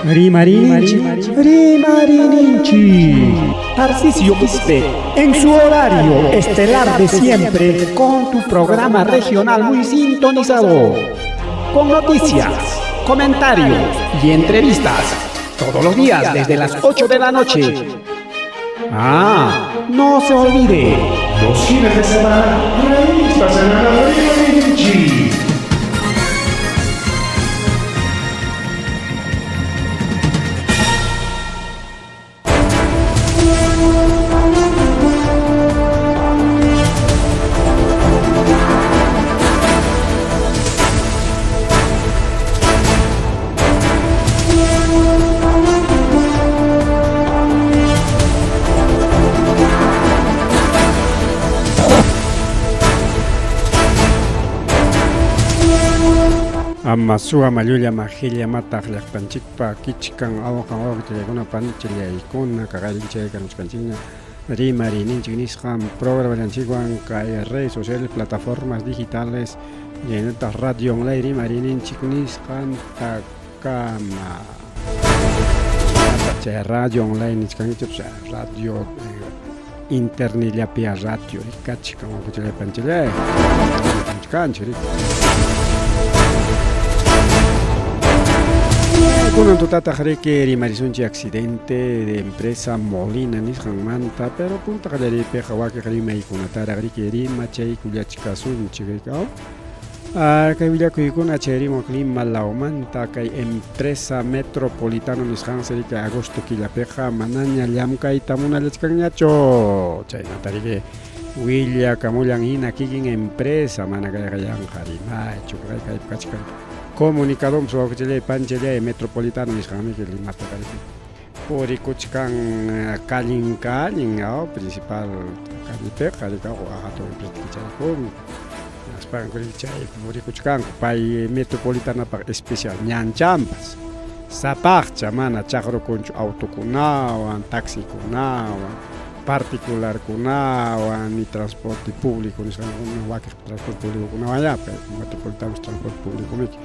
Rimarininchik, rimarininchik. Tarcisio Quispe, en su horario estelar de siempre, con tu programa regional muy sintonizado. Con noticias, comentarios y entrevistas. Todos los días desde las 8 de la noche. Ah, no se olvide. Los fines de semana, revista semanal Rimarininchik. Ama suwa mallulla majilla mataq llaqtanchikpa kichkan awqan wawqichallaykuna panichallaykuna kaqarinchayka kanuchkanchikña rimariyninchik nisqan programallanchikwan kay redes sociales plataformas digitales chaynataq radio online rimariyninchik nisqantakama chay radio online nichkankichik radio internetllapi radio kachkan wawqichallay panichallay kanchik riki Kunan tutataq riki rimarisunchik accidente de empresa Molina nisqanmanta, pero punta qallariypiqa wakiq rimaykunataraq riki rimachaykullachkasunchik riki aw. Kay willakuykuna chayrimuq Lima lawmanta kay empresa Metropolitano nisqansi riki agosto killapiqa manaña llamkayta munallachkanñachu chaynata riki willakamullan hina kikin empresa mana kayqa yanqa rimaychu kay kaypi kachkan comunicadonpas wawqichallay panchallay Metropolitano nisqanmiki Limapiqa riki purikuchkan kallin kallin aw principal callepiqa riki hatun empresa kichaykunku hinaspanku riki chaypi purikuchkanku pay Metropolitanapaq especial ñanchanpas sapaqcha mana chaqrukunchu autokunawan taxikunawan particularkunawan ni transporte público nisqankuna wakiq transporte públicokunawan ya Metropolitano transporte público miki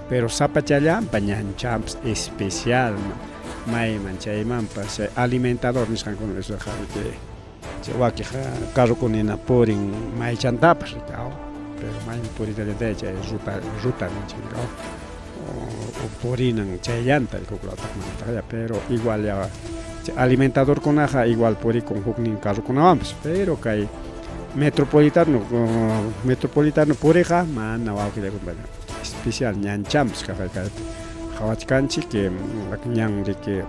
pero sapachallanpa ñanchanpas especial mayman chaymanpas chay alimentador nisqankuna eso riki chay wakiq carrokuna hina purin maychantapas riki aw pero maymi purinallantaya chay ruta ruta ninchik aw o purinan chayllanta huklawtaq manataqya pero igual ya chay alimentadorkunaqa igual purikun huknin carrokunawanpas pero kay Metropolitano Metropolitano puriqa mana wawqillaykuna especial ñanchanpas kaqay kaypi qhawachkanchik ñan riki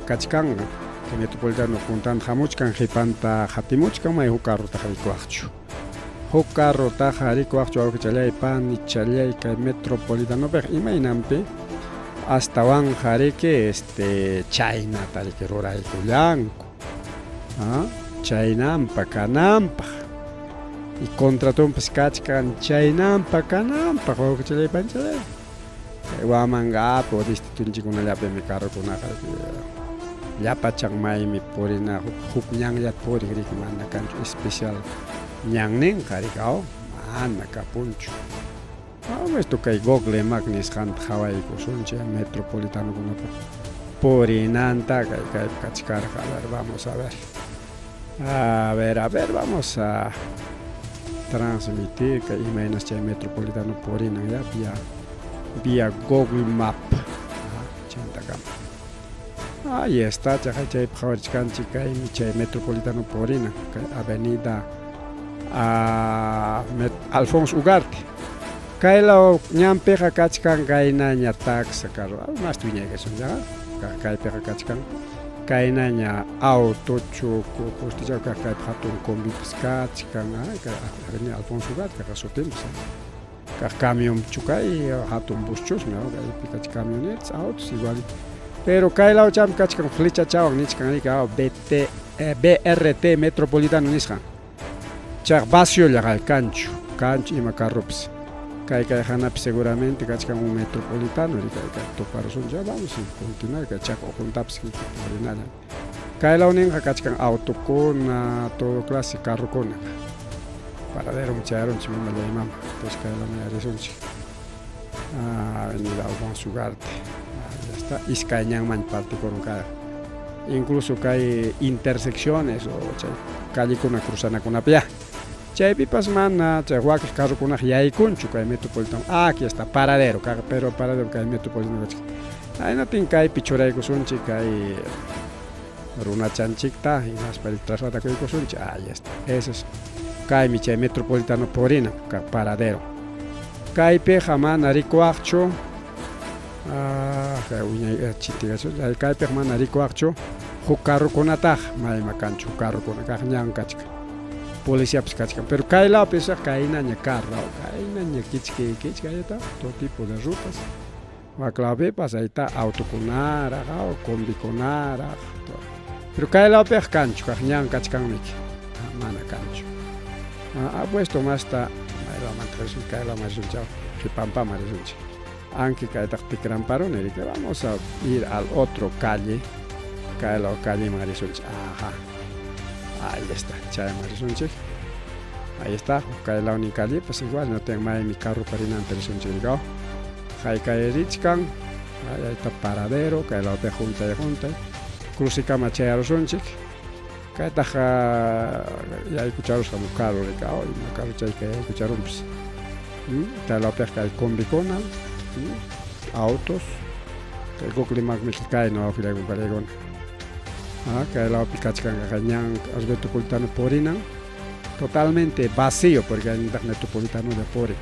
kachkan kay Metropolitano puntanta hamuchkan qhipanta qatimuchkan may huk carrotaqa rikuwaqchu huk carrotaqa rikuwaqchu wawqichallay panichallay kay Metropolitanopiqa imaynanpi astawanqa riki este chaynata riki ruraykullanku chaynampa kananpaq y contratonpas kachkan chaynampa kananpaq wawqichallay panichallay kay Huamangapi o distritonchikkunallapimi carrokunaqa llapachan maymi purina huk ñanllata purin riki mana kanchu especial ñanninqa riki aw mana kapunchu. Esto kay Google Map nisqanta qhawaykusunchik metropolitanokunapa purinanta kay kaypi kachkarqa a ver vamos a ver a ver a ver vamos a transmitir kay imaynas chay metropolitano purinan ya vía vía Google Map chaytakama ahí está chaqay chaypi qhawarichkanchik kaymi chay metropolitano purinan kay avenida Alfonso Ugarte kay law ñanpiqa kachkan kaynaña taxa carro masta wiñaykasun kaypiqa kachkan kaynaña autochu costichaw kaq kaypi hatun combipas kachkan kay avenida Alfonso Ugarte kaq sutinpas kaq camionchu kay hatun buschusmi kaypi kachkan camionetas autos igualito pero kay lawchami kachkan flechachawan nichkan riki BT BRT Metropolitano nisqan chayqa vaciollaqa kanchu kanchu ima carropas kay kay hanapi seguramente kachkan un Metropolitano riki kay tuparusunchik vamos a continuar kay chaco ukhuntapas purinalla kay lawninqa kachkan autokuna todo clase carrokuna paraderoman chayarunchik mamallaymanman entonces kay lawman risunchik avenida Alfonso Ugarte. Está iskay ñanman partikurun kayqa. Incluso kay intersecciones o chay callikuna cruzanakunapiyá. Chaypipas mana chay wakiq carrokunaqa yaykunchu kay metropolitano. Ah, aquí está paradero, kaq pero paradero kay metropolitano kachkan. Ahinapin kaypi churaykusunchik kay runachanchikta hinaspa trasladakuykusunchik. Ahí está. Eso es. Kaymi chay metropolitano purina paradero. Kaypiqa mana rikuwaqchu. Ah, kay wiñay chitigachu. Kaypiqa mana rikuwaqchu huk carrokunataqa mayma kanchu huk carrokuna kaq ñan kachkan. Policiapas kachkan. Pero kay lawpi kaynaña carro, kaynaña kichki kichki ahí está, todo tipo de rutas. Waklawpipas ahí está autokunaraq, combikunaraq. Pero kay lawpiqa kanchu, kaq ñan kachkanmiki. Mana kanchu. Ha puesto masta maylawmanta risun, kay lawman risunchik, qipampaman risunchik. Aunque kaytaq tikramparuni, riki, vamos a ir al otro calle, kay law calleman risunchik. Ajá. Ahí está, chayman risunchik. Ahí está, kay lawnin calle, pues igual no tengo maymi carro parinanta risunchik rikaw. Haykay richkan, ahí está paradero, kay lawpi juntay juntay. Crucikama chayarusunchik. Kaytaq yaykucharusqa carro rikaw, ima carro chayka yaykucharunpas. Kay lawpiqa kay combikuna, autos. Kay Google Maps kayna wawqillaykuna. Ah, kay lawpi kachkanqa ñan metropolitano purinan totalmente vacío porque aynintaq metropolitano de purin.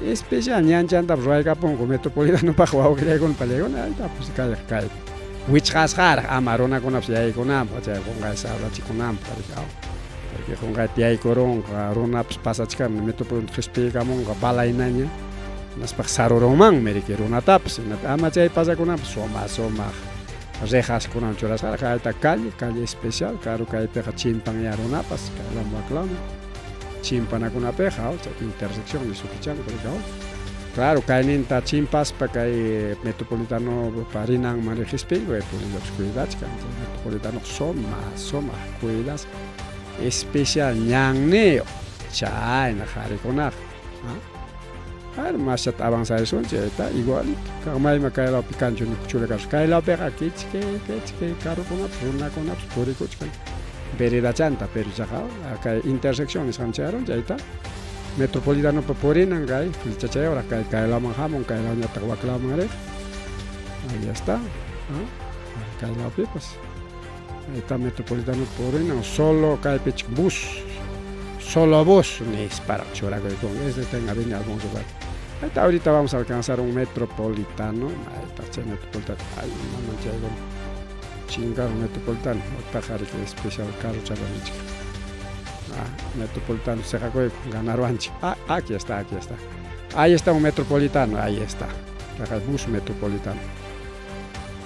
Especial ñanchantapas ruwaykapunku metropolitanopaq wawqillaykuna pallaykuna ahí está pues kayqa kaypi. Wichqasqaraq ama runakunapas yaykunanpaq chay qunqay sawrachikunanpaq rikaw. Porque qunqayta yaykurunqa runapas pasachkan metropolitano qispiykamunqa balaynaña hinaspaq sarurunmanmi riki runatapas ama chay pasakunanpaq sumaq sumaq rejaskunawan churasqaraq ahí calle, calle especial, karu kaypiqa chimpanya runapas kaylaman waklaman chimpanakunapiqa chay intersección sutichanku rikaw. Claro, kayninta chimpaspa kay metropolitano parinanman riqispinku policía cuidachkan chay metropolitano sumaq sumaq cuidas especial ñanniyuq chayna qarikunaqa. Ar masata avanzarisunchik está igualito. Kaq mayma kay lawpi kanchu chula carro. Kay lawpiqa kichki kichki carrokunapas runakunapas purikuchkan. Veredachanta pero chaqa kay intersección nisqan chayarun chayta metropolitanopa purinan kay flechachayuraq kay kay lawman hamun kay lawñataq wak lawman riq. Ahí está. Kay lawpipas. Ahí está metropolitano purinan solo kaypichik bus. Solo bus nisparaq churakuykun. Este está en Avenida Alfonso Guardia. Ahí está, ahorita vamos a alcanzar un metropolitano. Ahí está, chay metropolitano. Ay, mamá, chay chingado metropolitano. Otaq especial carro chalanchik. Ah, metropolitano seqakuyku ganarwanchik. Ah, aquí está, aquí está. Ahí está un metropolitano, ahí está. Bus metropolitano.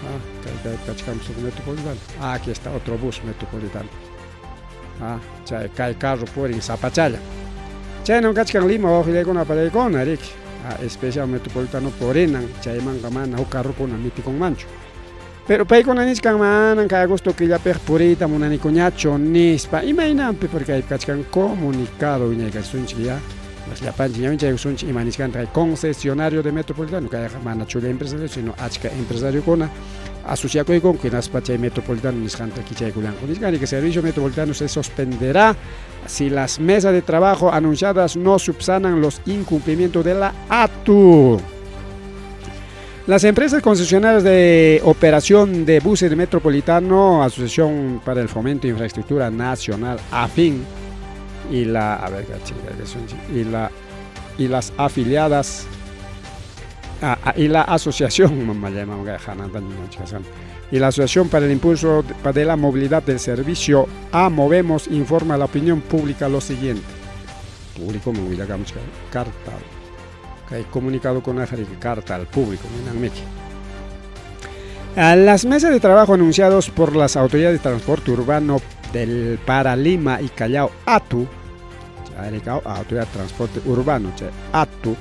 Ah, kay kachkamos un metropolitano. Ah, aquí está otro bus metropolitano. Ah, chay kay carro purin sapachalla. Chaynam kachkan Lima wawqillaykuna pallaykuna riki. Ah, especial metropolitano purinan chaymanqa mana huk carrokuna mitikunmanchu. Pero paykuna nichkan manan kay agosto killapiqa puriyta munanikuñachu nispa imaynanpi porque hay kachkan comunicado wiñaykachisunchik ya. Llapanchik ñawinchaykusunchik ima nichkanta kay concesionario de metropolitano kayqa mana chulla empresario sino achka empresariokuna asociakuykunku hinaspa chay metropolitano nisqanta kichaykullanku. Nichkan que servicio metropolitano se suspenderá si las mesas de trabajo anunciadas no subsanan los incumplimientos de la ATU. Las empresas concesionarias de operación de buses de Metropolitano, Asociación para el Fomento de Infraestructura Nacional, AFIN, y la, a ver, y la, y las afiliadas, y la asociación, y la Asociación para el Impulso de la Movilidad del Servicio, AMOVEMOS, informa a la opinión pública lo siguiente. Público, carta. Kay comunicado con carta al público. A las mesas de trabajo anunciados por las autoridades de transporte urbano del para Lima y Callao, ATU, Autoridad de Transporte Urbano, ATU,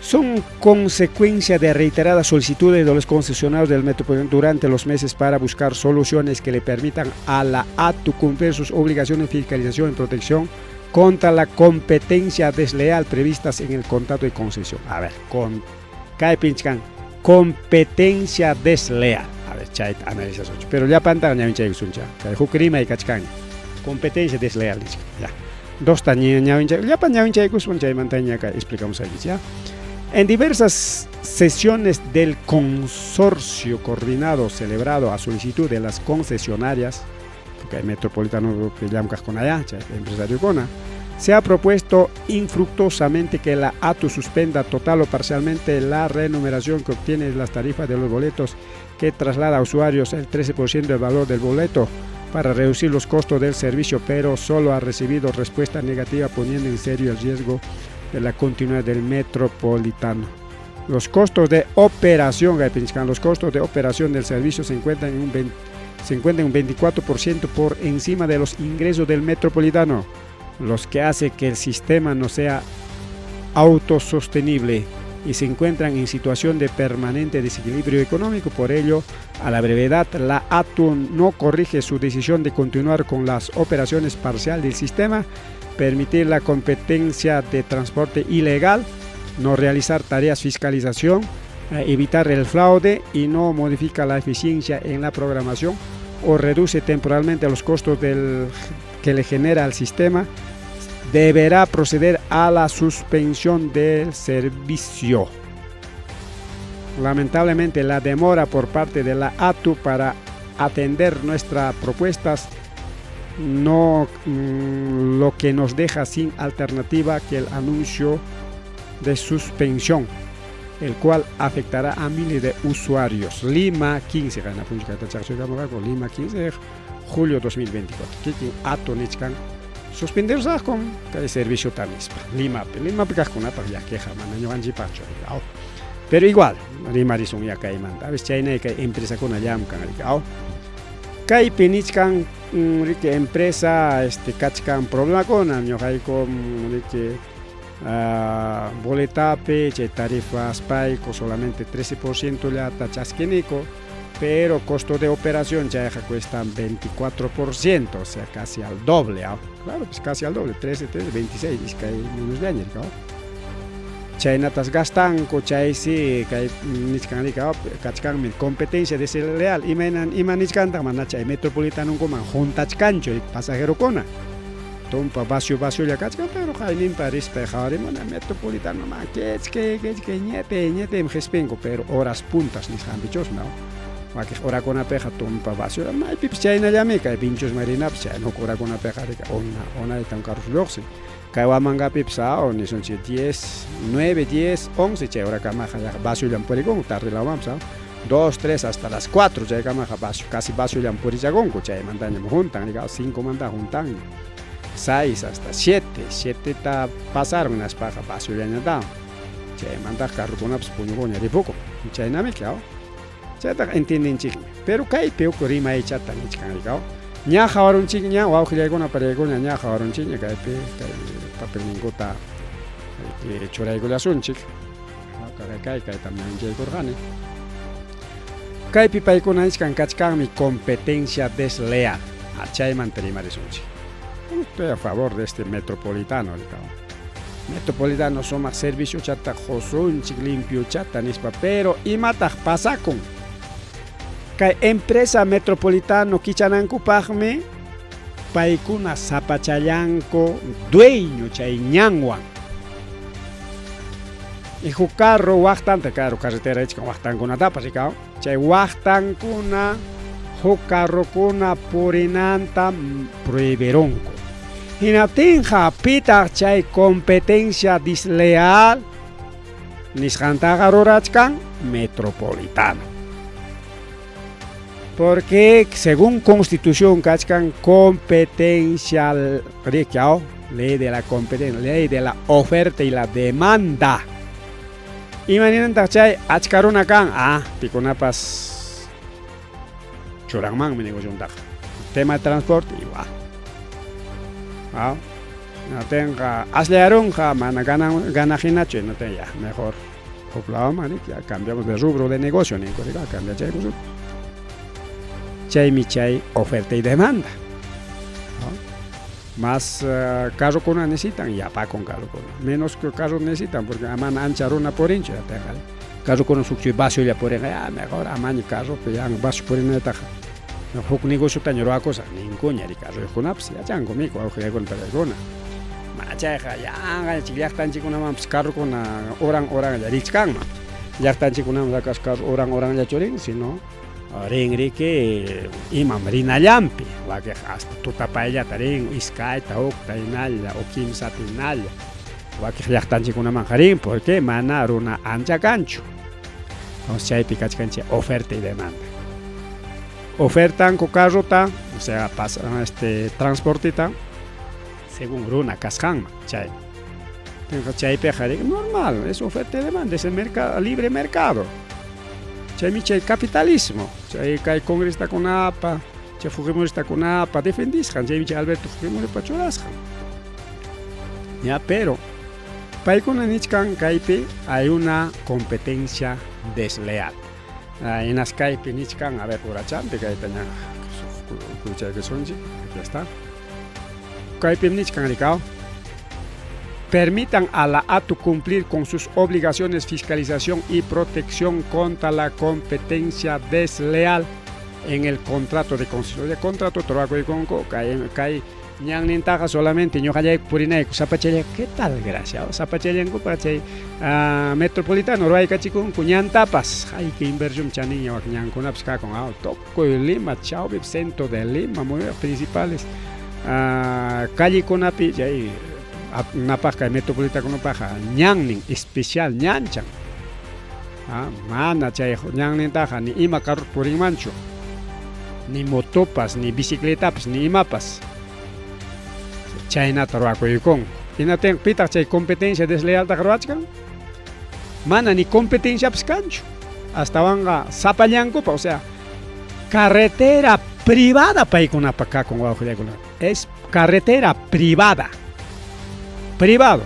son consecuencia de reiteradas solicitudes de los concesionarios del Metropolitano durante los meses para buscar soluciones que le permitan a la ATU cumplir sus obligaciones de fiscalización y protección contra la competencia desleal previstas en el contrato de concesión. A ver, con kaypi nichkan. Competencia desleal. A ver, chayta analizasunchik. Pero llapantaqa ñawinchaykusunchik. Kay huk rimay kachkanña. Competencia desleal nichkan. Ya. Dosta ñawinchay, llapan ñawinchaykusun chaymantaña kay explicamusaykichik, ya. En diversas sesiones del consorcio coordinado celebrado a solicitud de las concesionarias, porque hay metropolitano que llamkaqkuna chay empresariokuna, se ha propuesto infructuosamente que la ATU suspenda total o parcialmente la renumeración que obtiene las tarifas de los boletos que traslada a usuarios el 13% del valor del boleto para reducir los costos del servicio, pero solo ha recibido respuesta negativa poniendo en serio el riesgo de la continuidad del metropolitano. Los costos de operación, los costos de operación del servicio se encuentran en un 20, se encuentran un 24% por encima de los ingresos del metropolitano, los que hace que el sistema no sea autosostenible y se encuentran en situación de permanente desequilibrio económico. Por ello, a la brevedad, la ATU no corrige su decisión de continuar con las operaciones parcial del sistema, permitir la competencia de transporte ilegal, no realizar tareas fiscalización, evitar el fraude y no modifica la eficiencia en la programación o reduce temporalmente los costos que le genera al sistema, deberá proceder a la suspensión del servicio. Lamentablemente, la demora por parte de la ATU para atender nuestras propuestas no lo que nos deja sin alternativa que el anuncio de suspensión, el cual afectará a miles de usuarios. Lima 15, Lima 15 de julio 2024. Kikin ATU nichkan suspendersaqkum kay servicio nispa. Limapi, Limapi kaqkunapaq llakiqa mana ñuqanchikpaqchu. Pero igual, rimarisun ya kaymanta. A veces chaynay kay empresakuna llamkan, Kaypi nichkan riki empresa kachkan problemakuna ñuqayku riki boletapi chay tarifaspayku solamente 13% llata chaskiniku, pero costo de operación chayqa cuesta 24%, o sea, casi al doble, ¿ah? Claro, pues casi al doble, 13, 13, 26, iskay menos llaña, ¿no? Chaynatas gastanku, chaysi kay nichkan kachkanmi competencia desleal, imaynan ima nichkantaq mana chay metropolitanunkuman juntachkanchu pasajerokuna. Tumpa vacio vaciolla kachkan, pero qayninpa rispa qhawarimuna metropolitano ma kechke kechke ñete ñete qhispinku, pero horas puntas nisqanpichus, ¿no? Wakiq horakunapiqa tumpa vacio, maypipas chaynallami kay Vinchos Marinapas chay huk horakunapiqa una unaytam carros lluqsin. Kay Huamangapipas nisunchik 10, 9, 10, 11 chay horakamaqa vaciollam purikunku tarde lawmanpas 2, 3 hasta las 4 chaykamaqa vacio, casi vaciollam purichakunku chaymantañam juntan, 5 manta juntan. 6 hasta 7, 7 ta pasaron hinaspaqa vaciollañataq. Chaymantaq carrokunapas puñukuña ripukun. Chaynami chaytaqa entiendenchikmi. Pero kaypi huk rimaychata nichkan ña qhawarunchikña wawqillaykuna pariykuna ña qhawarunchikña kaypi kay papelninkuta churaykullasunchik. Kay kaytam ñawinchaykurqani. Kaypi paykuna nichkan kachkanmi competencia desleal. Chaymanta rimarisunchik. Estoy a favor de este metropolitano. Metropolitano sumaq servicio chata qusunchik limpio chata nispa, pero imataq pasakun. Kay empresa metropolitano kichanankupaqmi paykuna sapachallanku dueño chay ñanwan. Y huk carro waqtanta, carro carretera ichkan waqtankunatapas rikaw. Chay waqtankuna huk carrokuna purinanta prohibirunku. Hinaptinqa pitaq chay competencia desleal nisqantaqa rurachkan metropolitano. Porque según constitución kachkan competencia ley de la competencia, ley de la oferta y la demanda. Imaninantaq chay achka runa kan, pikunapas churanmanmi negociontaqa. Tema de transporte igual. Natinqa asllarunqa mana ganajinachu, no ya mejor huk lawman ya cambiamos de rubro de negocio ninku cambiachaykusun. Chaymi chay oferta y demanda. ¿No? Más carrokuna necesitan, yapakun carrokuna. Menos que carros necesitan, porque mana ancha runa purinchu. Carrokuna sukchuy vaciolla purinqa, ya mejor amaña carropi ya vacio purinaytaqa huk negociotaña ruwakusaq ninkuña ri carroyuqkunapas yachanku miku wawqillaykuna pallaykuna. Mana chayqa yanqaña chay llaqtanchikkunamanpas carrokuna horan horanlla richkanman. Llaqtanchikkunaman acaso carro horan horanllachu rin, sino rin riki imam rinallanpi, wakinqa hasta tutapayllata rin, iskayta, hukta hinalla o kimsata hinalla. Wakiq llaqtanchikkunamanqa rin, porque mana runa ancha kanchu. Entonces chaypi kachkan chay oferta y demanda. Ofertanku carrota, o sea, pas, este, transportita, según runa kasqanman, chay. Chaypiqa normal, es oferta y demanda, es el mercado, libre mercado. Chaymi chay capitalismo, chay kay congresistakunapa, chay fujimoristakunapa defendisqan, chaymi chay Alberto Fujimoripa churasqan. Ya, pero paykuna nichkan kaypi hay una competencia desleal. Hinas kaypi nichkan, a ver, urachampi kayta ña kuychaykusunchik, aquí está. Kaypim nichkan rikaw. Permitan a la ATU cumplir con sus obligaciones fiscalización y protección contra la competencia desleal en el contrato de concesión. De contrato ruwakuykunku kay kay ñannintaqa solamente ñuqallayku purinayku sapachallayku. ¿Qué tal gracia? Sapachallankupa chay metropolitano ruwaykachikunku ñantapas. Hay que inversión chaninña wak ñankunapas kakun. Tukuy Lima, chawpi centro de Lima, muy principales callekunapi chay napaq kay metropolitakunapaqqa ñannin especial ñanchan. Mana chay ñannintaqa ni ima carro purinmanchu, ni motopas, ni bicicletapas, ni imapas. Chaynata ruwakuykunku. Hinaptin pitaq chay competencia deslealtaqa ruwachkan? Mana ni competenciapas kanchu. Astawanqa sapallankupa, o sea, carretera privada paykunapa kakun wawqillaykuna. Es carretera privada. Privado.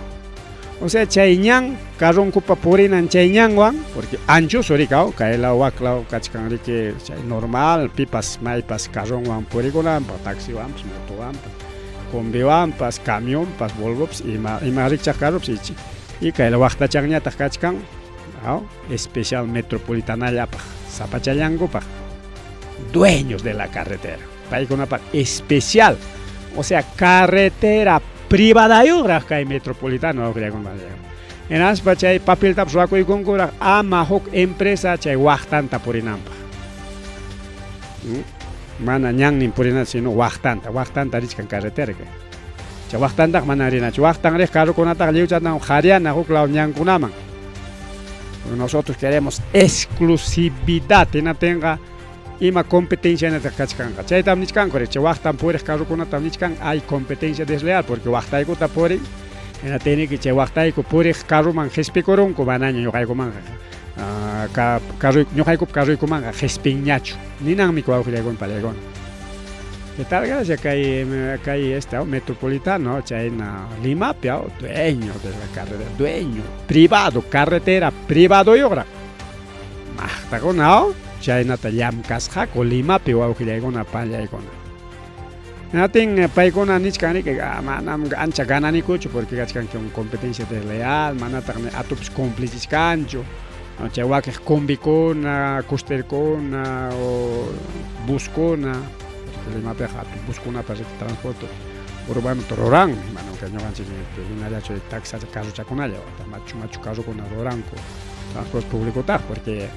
O sea, chay ñan carronkupa purinan chay ñanwan, porque anchoso rikaw, kay law wak law kachkan riki chay normal, pipas maypas carronwan purikunanpaq, taxiwanpas, motowanpas, combiwanpas, camionpas, Volvopas, ima ima rikchaq carropas y kay law waqtachanñataq kachkan, aw, especial metropolitanallapaq, sapachallankupaq, dueños de la carretera. Paykunapaq especial, o sea, carretera privadayuqraq kay metropolitano wawqillaykuna. Hinaspa chay papeltapas ruwakuykunkuraq ama huk empresa chay waqtanta purinanpaq. Mana ñannin purinachu, sino waqtanta, waqtanta richkan carretera kay. Chay waqtantaqa mana rinachu. Waqtan riq carrokunataqa lliwchatan qariana huk law ñankunaman. Nosotros queremos exclusividad, hinaptinqa ima competencianataq kachkanqa. Chaytam nichkanku, chay waqtan puriq carrokunatam nichkan hay competencia desleal, porque waqtaykuta purin, hinaptiniki chay waqtayku puriq carroman qispikurunku, manaña ñuqaykumanqa ñuqaykupa carroykumanqa qispinñachu. Ninanmi wawqillaykuna pallaykuna. ¿Qué tal gracia kay kay este metropolitano chayna Limapi dueño de la carretera, dueño privado, carretera privado yuqraq. Maqtakuna chaynata llamkasqaku Limapi wawqillaykuna pallaykuna. Hinaptin paykuna nichkan riki manam ancha gananikuchu porque kachkan con competencia desleal, manataq ni atupas cumplichichkanchu. Chay wakiq combikuna, costerkuna o buskuna, Limapiqa atu buskunapas riki transporte urbano ruranmi, manam kay ñuqanchik hinallachu taxicha carrochakunalla, machu machu carrokuna ruranku transporte públicotaqa, porque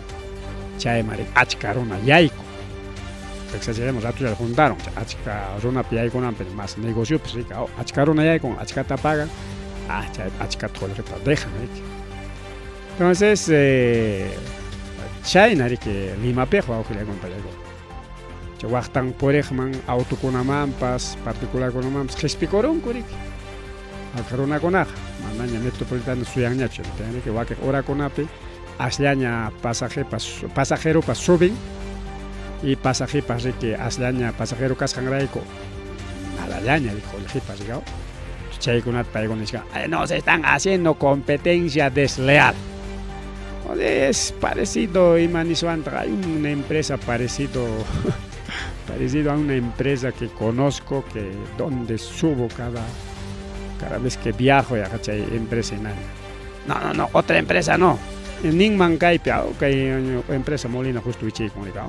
chayman achka runa yaykun. Exageremos, ratolla juntaron, achka runapa yaykunanpi más negociopas riki, achka runa yaykun, achkata pagan, chay achkata qullqita dejan riki. Entonces, chayna riki Limapiqa wawqillaykuna pallaykuna. Chay waqtan puriqman autokunamanpas, particularkunamanpas qispikurunku riki. Wakiq runakunaqa manaña metropolitano suyanñachu, riki wakiq horakunapi asllaña pasajepas pasajeropas subin y pasajepas riki asllaña pasajero kasqanrayku malallaña riki qullqipas rikaw. Chaykunata paykuna nichkan, nos están haciendo competencia desleal. Es parecido, ima niswantaq, hay una empresa parecido parecido a una empresa que conozco, que donde subo cada cada vez que viajo, ya chay empresa hinalla. No, no, no, otra empresa no. ninman kaypi kay empresa Molina justo wichiykun rikaw.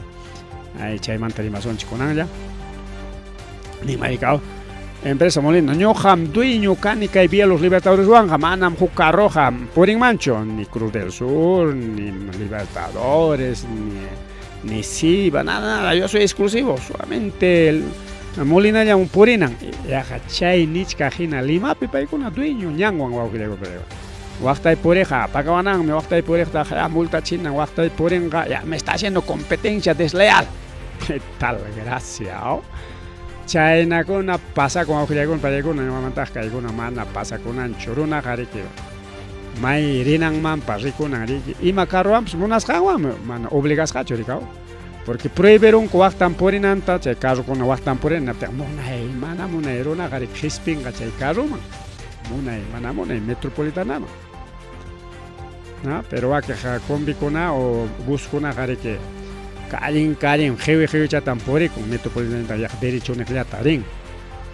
Ay chaymanta rimasunchik kunanlla. Nimaykaw. Empresa Molina, ñuqam dueño kani kay Vía Los Libertadores-wanqa, manam huk carroqa purinmanchu, ni Cruz del Sur, ni Libertadores, ni Siva, nada, nada, yo soy exclusivo, solamente el Molinallam purinan. Yaqa chay nichkaq hina Limapi paykuna dueño ñanwan wawqillayku. Waqtay puriqqa pagawananmi, waqtay puriqtaqa ya multachinan, waqtay purinqa ya me está haciendo competencia desleal. ¿Qué tal gracia? Oh? Chaynakuna pasakun wawqillaykuna pallaykuna ñuqamantaq kaykuna mana pasakunanchu runaqa riki may rinanmanpas rikunan riki ima carrowanpas munasqanwanmi mana obligasqachu rikaw porque prohibirunku waqtan purinanta chay carrokuna waqtan purinan munay mana munay runaqa riki qispinqa chay carroman munay mana munay metropolitanaman na pero wakiq combikuna o buskunaqa riki kallin kallin qiwi qiwichatan purikun metropolitanata yaq derechoniqllata rin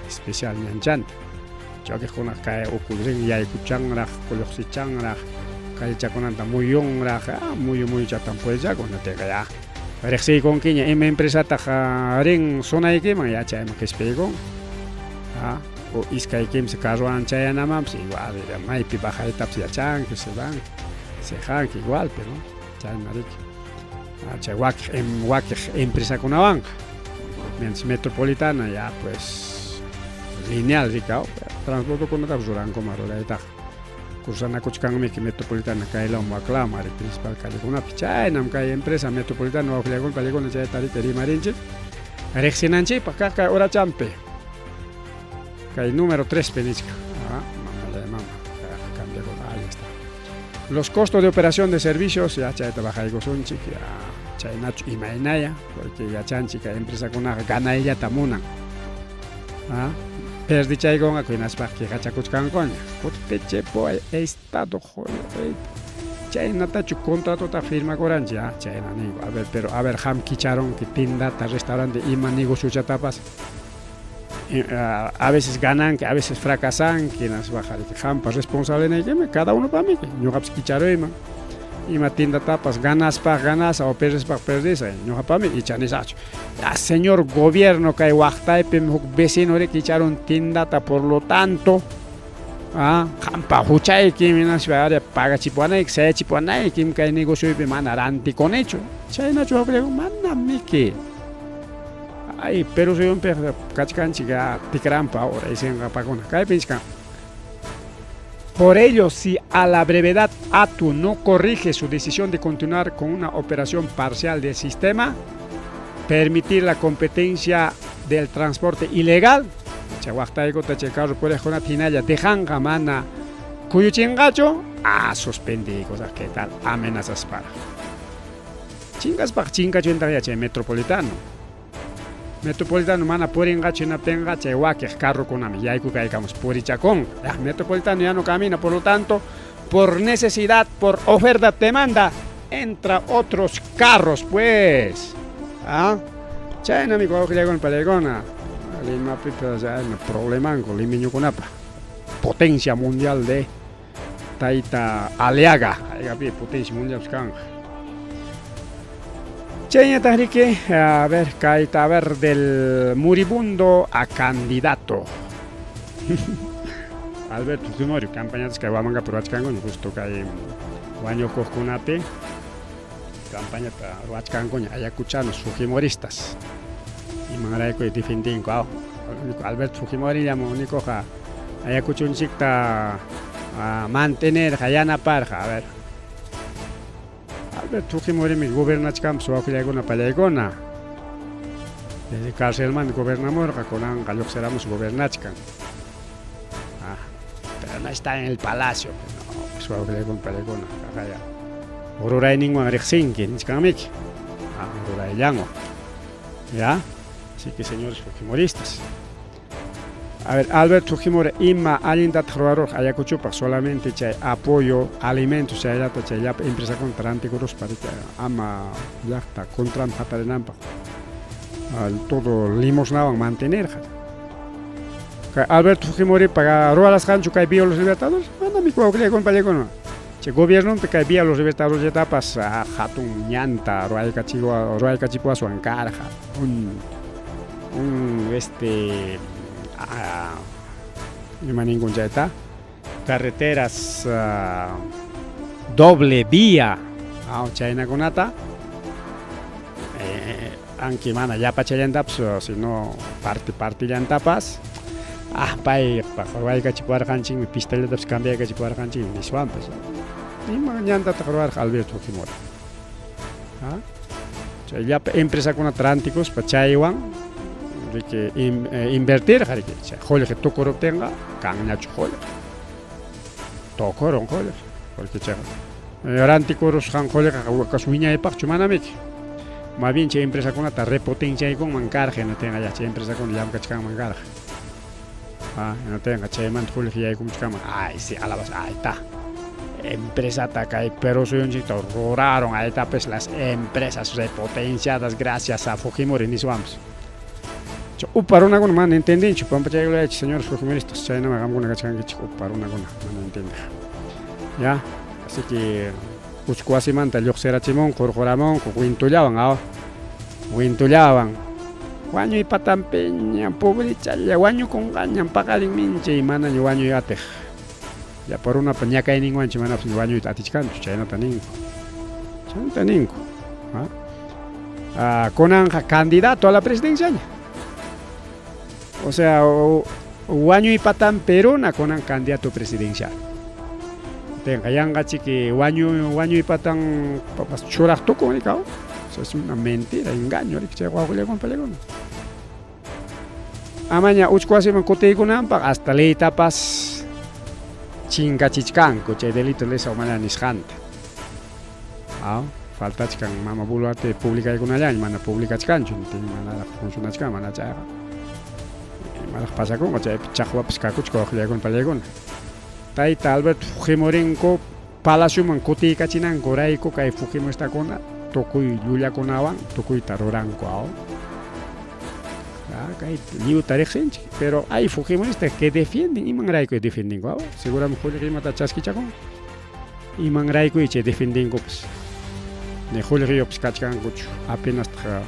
especial ñanchanta chakiqkuna kay uku rin yaykuchanraq lluqsichanraq callechakunanta muyunraq muyu muyuchatan purichakun natinqa ya riqsiykunkiña ima empresataq rin sunaykiman ya chayman qispiykun o iskay kimsa carrowan chayanamanpas igual maypi bajaytapas yachanki se van siqanki igual pero chayna riki chay wakiq wakiq empresakunawanqa mientras metropolitana ya pues lineal rikaw transportekunatapas rurankuman ruraytaqa cruzanakuchkanmiki metropolitana kaylawan waklawan ari principal callekunapi chaynam kay empresa metropolitana wawqillaykuna pallaykuna chayta riki rimarinchik riqsinanchikpaq kaq kay urachampi kay número 3 pi nichka mamallay mama cambiakun ahí está los costos de operación de servicios ya chayta bajaykusunchik ya chaynachu imaynaya porque yachanchik kay empresakunaqa ganayllata munan perdichaykunqa hinaspa quejachakuchkankuña kutichipuway estado chaynatachu contratota firmakuranchik chayna ninku a ver pero a ver qam kicharunki tiendata restaurante ima negociochatapas a veces gananki a veces fracasanki hinaspaqa qampa responsable naykimi cada unopamiki ñuqapas kicharuyman ima tiendatapas ganaspa ganasa o perdispa perdisa ñuqapami icha nisaqchu ya señor gobierno kay waqtaypim huk vecino riki kicharun tiendata por lo tanto qampa huchaykim hinaspa ari pagachipuwanayki sayachipuwanaykim kay negocioypi mana rantikunichu chaynachu manamiki ay Perú suyunpiqa kachkanchik tikranpa ahora isinqapakuna kaypi nichkan. Por ello, si a la brevedad ATU no corrige su decisión de continuar con una operación parcial del sistema, permitir la competencia del transporte ilegal, chay waqtaykuta chay carro puriqkunata hinalla dejanqa mana kuyuchinqachu, suspendiykusaq, ¿qué tal? Amenazas para. Chinkaspaq chinkachintaq chay metropolitano. Metropolitano mana purinqachu hinaptinqa chay wakiq carrokunami yaykukaykamus purichakunqa. Ya, metropolitano ya no camina, por lo tanto, por necesidad, por oferta demanda, entra otros carros, pues. ¿Ah? Chaynami wawqillaykuna pallaykuna. Limapipas problemanku limeñukunapa. Potencia mundial de Tayta Aliaga. Aygapi potencia mundial kanqa. Chayñataq riki, a ver, kayta a ver del moribundo a candidato. Alberto Fujimori, campañatas kay Huamangapi ruwachkankuña, justo kay wañukuqkunapi campañata ruwachkankuña ayacuchanos fujimoristas. Imanrayku defendinku Alberto Fujimori llama únicoqa ayacuchunchikta mantenerqa yanaparqa, a ver. Alberto Fujimorimi gobernachkanpas wawqillaykuna pallaykuna. Desde carcelmanta gobernamurqa, kunanqa lluqsiramus gobernachkan. Pero no está en el palacio. No, pues wawqillaykuna pallaykuna, qaqaya. Rurayninwan riqsinki, nichkanmiki. Rurayllanwan. ¿Ya? Así que señores fujimoristas. A ver, Alberto Fujimori ima allintataq ruwarurqa Ayacuchupaq solamente chay apoyo alimentos chayllata chay llapa empresakuna rantikuruspa riki ama llaqta contranpi hatarinanpaq todo limosnawan mantenerqa. Kay Alberto Fujimoripa ruwarasqanchu kay Vía Los Libertadores? Manami wawqillaykuna pallaykuna. Chay gobiernompi kay Vía Los Libertadorllatapas hatun ñanta ruwaykachipuwaswan karqa. Un, un este ima ninkun chayta carreteras doble vía chaynakunata anki mana llapachallantapas sino parte partellantapas ah paypaq ruwaykachipuwarqanchikmi pistallatapas cambiaykachipuwarqanchikmi niswanpas ima ñantataq ruwarqa Alberto Fujimori ah chay llapa empresakunata rantikuspa chaywan riki invertirqa riki chay qullqi tukuruptinqa kanñachu qullqi tukurun qullqi porque chayqa rantikurusqan qullqiqa wiñaypaqchu manamiki más bien chay empresakunata repotenciaykunman karqa hinatinqa ya chay empresakuna llamkachkanman karqa ah hinatinqa chaymanta qullqi yaykumuchkanman ay sí alabas ahí está empresata kay Perú suyunchikta ruraron ahí está pues las empresas repotenciadas gracias a Fujimori niswanpas upa runakuna mana entendinchu pampachaykulaychik señores fujimoristas chaynama qamkuna kachkankichik upa runakuna mana entendiq ya así que uchku wasimanta lluqsirachimunku hurquramunku wintullawan aw wintullawan wañuy patanpiña pobrechalla wañukunqañam paqarin minchay manaña wañuy atiq llapa runapa ñakayninwanchu manapas wañuyta atichkanchu chaynata ninku chaynata ninku ah kunanqa candidato a la presidenciaña o sea wañuy patanpi runa kunan candidato presidencial tinqa yanqachiki wañuy patan papas churaq tukun rikaw es una mentira engaño riki chay wawqillakuna payllakuna amaña uchku wasiman kutiykunanpaq hasta leytapas chinkachichkanku chay delito lesa humanidad nisqanta aw faltachkan mama Boluarte publicaykunallaña mana publicachkanchu manaraq funcionachkan mana chayqa imaraq pasakunqa chaypi chaqwapas kakuchka wawqillakuna payllakuna tayta Alberto Fujimorinku palacioman kutiykachinankurayku kay Fujimoristakuna tukuy llullakunawan tukuyta ruranku aw kay lliwta riqsinchik pero hay fujimoristas que defienden imanrayku defiendinku aw seguramente qullqi imata chaskichakun imanrayku chay defendinkupas ni qullqiyuqpas kachkankuchu apenastaq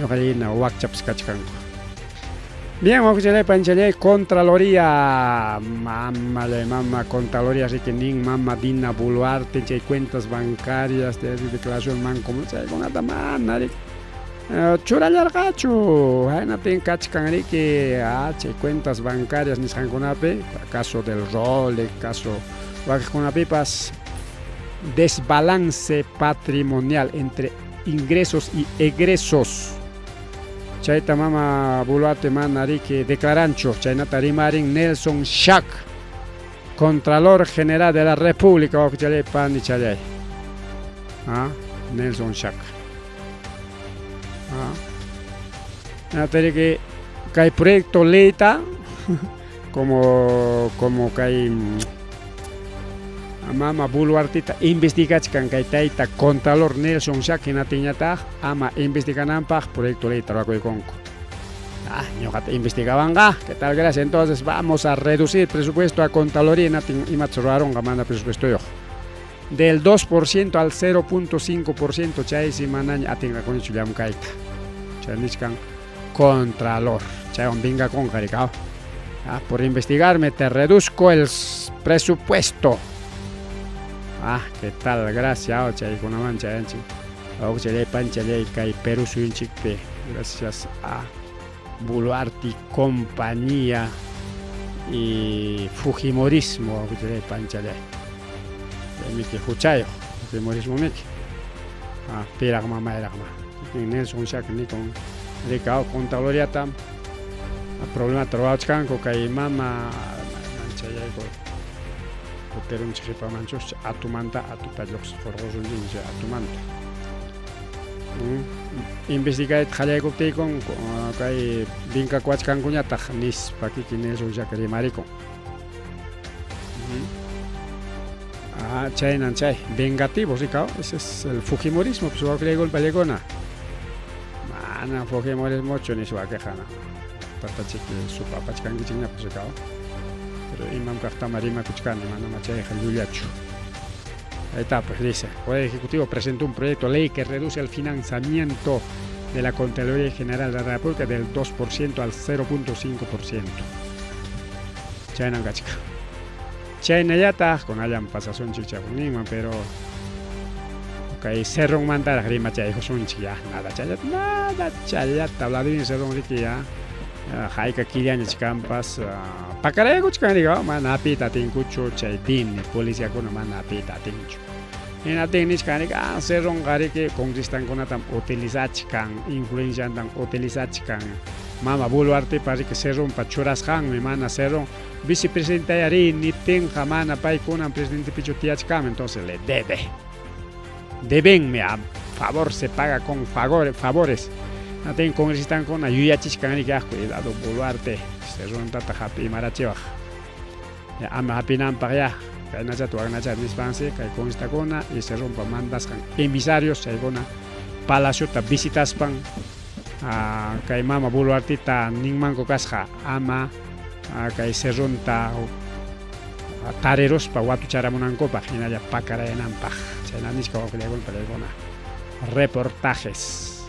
ñuqallina wakchapas kachkanku. Bien, wawqichalay panchalay Contraloría, mamallay mama Contraloría riki nin mama Dina Boluarte chay cuentas bancarias de declaración mancomunada chaykunata mana riki churallarqachu haynapin kachkan riki chay cuentas bancarias nisqankunapi caso del Rolex caso wakiqkunapipas desbalance patrimonial entre ingresos y egresos chayta mama Boluarte mana riki declaranchu chaynata rimarin Nelson Schack Contralor General de la República wawqichalay panichalay ah Nelson Schack ah riki kay proyecto leyta como kay mama Boluartita investigachkan kay tayta Contralor Nelson Schack hinaptinñataq ama investigananpaq proyecto leyta ruwakuykunku ah ñuqata investigawanqa qué tal gracias entonces vamos a reducir presupuesto a Contraloría hinaptin imata ruwarunqa mana presupuestoyuq del 2% al 0.5% chaysi manaña atinqakunichu llamkayta chay nichkan Contralor chaywan vengakunqa rikaw ah por investigarme te reduzco el presupuesto ah qué tal gracias chaykunaman chayanchik wawqichalay panchalay kay Perú suyunchikpi gracias a Boluarte compañía y Fujimorismo wawqichalay panchalay miki huchayuq Fujimorismo miki ah piraqma mayraqma Nelson Schack nikun rikaw Contraloriata problemata ruwachkanku kay mama manchayayku kutirunchik qhipamanchus atumanta atuta lluqsiqurqusunchik atumanta investigayta qallaykuptiykun kay vinkakuwachkankuñataq nispa kikin Nelson Schack rimarikun ah chaynan chay vengativo rikaw ese es el fujimorismo pues wawqillayku pallaykuna mana fujimorismochu niswakiqa tatachiki supapachkankichikñapas rikaw pero imam kaqtama rimakuchkani manama chayqa llullachu. Ahí está, pues dice, el Poder Ejecutivo presentó un proyecto de ley que reduce el financiamiento de la Contraloría General de la República del 2% al 0.5%. Chaynan kachka. Chaynallataq kunallan pasasunchik chayninman, pero kay Cerronmantaraq rimachaykusunchik ya, nada chayllata, nada chayllata, Vladimir Cerrón riki ya, hayka killaña chkanpas, pakaraykuchkan riki, mana hapiyta atinkuchu chay DINE, policiakuna mana hapiyta atinchu. Hinaptin nichkan riki, Cerronqa riki congresistankunatam utilizachkan, influenciantam utilizachkan. Mama Boluartepa riki Cerronpa churasqanmi, mana Cerrón vicepresidente ri niptinqa mana paykunan presidentepichu tiyachkanmi, entonces le debe. Debenmi, a favor se paga con favores. Natin congresistankuna yuyachishkan riki, cuidado Boluarte, Cerrontataq hap'imarachiwaq. Ya, ama hap'inanpaq ya, kaynachata waknachata nispansi kay congresistakuna y Cerronpa mandasqan emisarios chaykuna palaciota visitaspan kay mama Boluarteta ninmanku kasqa ama kay Cerronta tariruspa watucharamunankupaq hinalla pakarayananpaq. Chayna nichka wawqillaykuna palaykuna. Reportajes.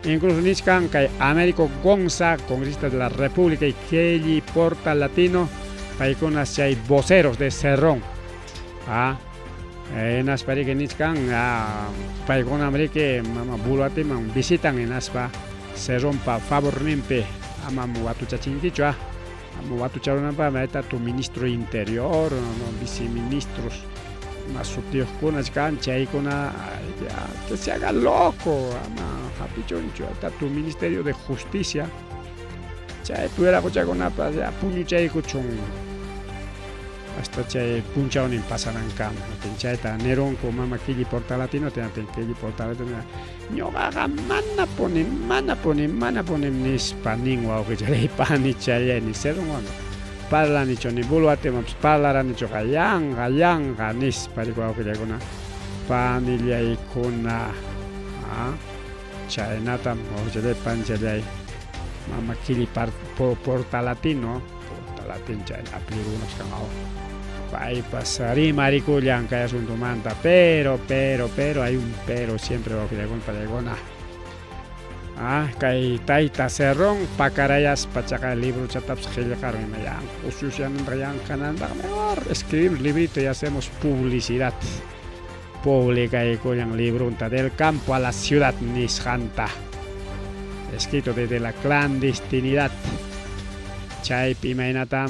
Incluso nichkan kay Américo Gonza, congresista de la República, y Kelly Porta Latino, paykuna chay voceros de Cerrón. Hinaspa riki nichkan, paykuna riki mama Boluarteman visitan hinaspa Cerronpa favorninpi amam watuchachinkichu, ama watucharunanpaqmi ahí está tu ministro interior, no, viceministros, más sutiyuqkuna kan chaykuna, ya, que se haga loco, ama hapichunchu, ahí está tu ministerio de justicia, chaypi wiraquchakunapas ya puñuchaykuchun hasta chay punchawnin pasanankama. Chayta nirunku mama Kelly Portalatino, tinatin Kelly Portalatino, ñuqaqa manapunim, manapunim, manapunim nispa nin wawqichalay panichallay ni Cerronwan parlanichu ni Boluartemanpas parlaranichuqa yanqa, yanqa nispa riki wawqillaykuna panillaykuna. Chaynatam wawqichalay panichallay mama Kelly Portalatino, Portalatin chay apellidukunapas kan paypas rimarikullan kay asuntomanta, pero, pero, pero, hay un pero siempre wawqillaykuna panillaykuna. Kay tayta Cerrón pakarayaspa chaqa librochatapas qillqarun ima yanqa ususyananta yanqanantaq mejor escribimos librito y hacemos publicidad. Publicaykullan libronta del campo a la ciudad nisqanta. Escrito desde la clandestinidad. Chaypi imaynatam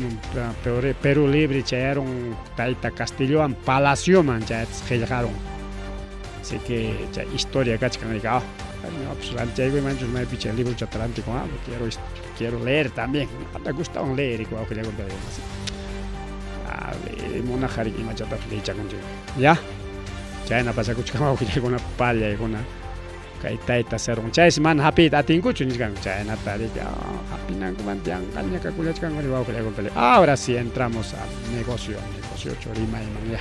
Perú Libre chayarun tayta Castillowan palacioman chaytas qillqarun. Así que chay historia kachkan riki, no, pues rantiaykuymanchus maypi chay librochata rantikun, quiero leer también. Ñuqata gustawan leer wawqillaykuna munaq riki imachatapas leechakunchik. Ya, chayna pasakuchkan wawqillaykuna pallaykuna kay tayta Cerrón. Chaysi mana hapiyta atinkuchu nichkanku chaynata riki, hapinankumanta yanqaña kakullachkanku wawqillaykuna. Ahora sí entramos al negocio, negociochu rimayman ya.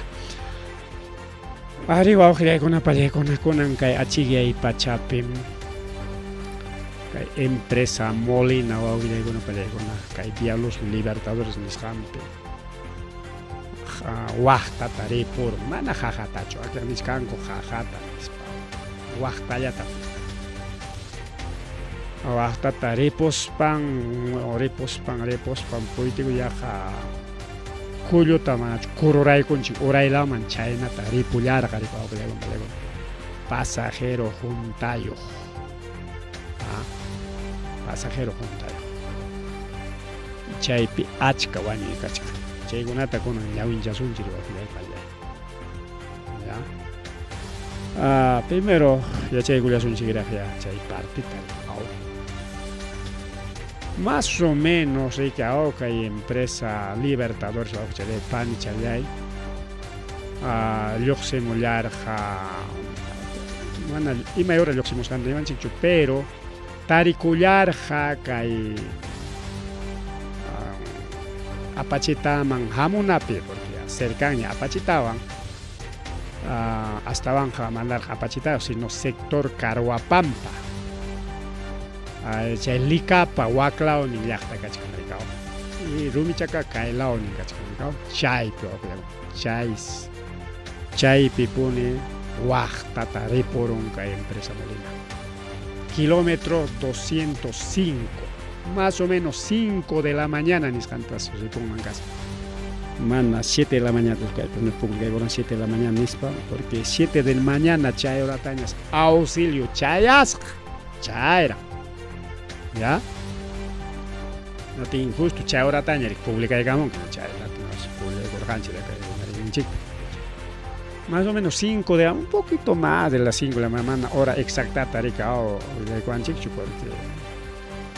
Ari wawqillaykuna pallaykuna kunan kay achikyay pachapim kay empresa Molina wawqillaykuna pallaykuna kay Vía Luz Libertadores nisqanpi waqtata ripurun, mana qaqatachu, wakin nichkanku qaqata nispa, waqtallata. Waqtata ripuspan, ripuspan, ripuspan puytiku yaqa kulluta manachu kururaykunchik uraylawman chaynata ripullarqa riki wawqillaykuna pallaykuna. Pasajero huntayuq. Pasajero huntayuq. Chaypi achka wañuy kachkan. Chaykunata kunan ñawinchasunchik wawqillay pallay. Ya. Primero yachaykullasunchikraq ya chay partita. Más o menos riki kay empresa Libertadores wawqichalay panichallay lluqsimullarqa mana imay hora lluqsimusqanta nimanchikchu, pero tarikullarqa kay Apachitaman hamunapi, porque cercanña Apachitawan, astawanqa manaraq Apachita, sino sector Carhuapampa. Chay Licapa waklawnin llaqta kachkan rikaw. Y Rumichaka kaylawnin kachkan rikaw. Chaypi wawqillaykuna, chays Chaypipuni waqtata ripurun kay empresa Molina. Kilómetro 205, más o menos 5 de la mañana nisqantas ripunman kasqa. Mana 7 de la mañana, kaypi publicaykuran 7 de la mañana nispa, porque 7 del mañana chay horatañas auxilio chayasqa, chayra. ¿Ya? Natin justo chay horataña publicaykamunki, chay publicaykurqanchik kay. Más o menos 5 de, un poquito más de las 5 de la mañana, hora exacta tarika o willaykuanchikchu, porque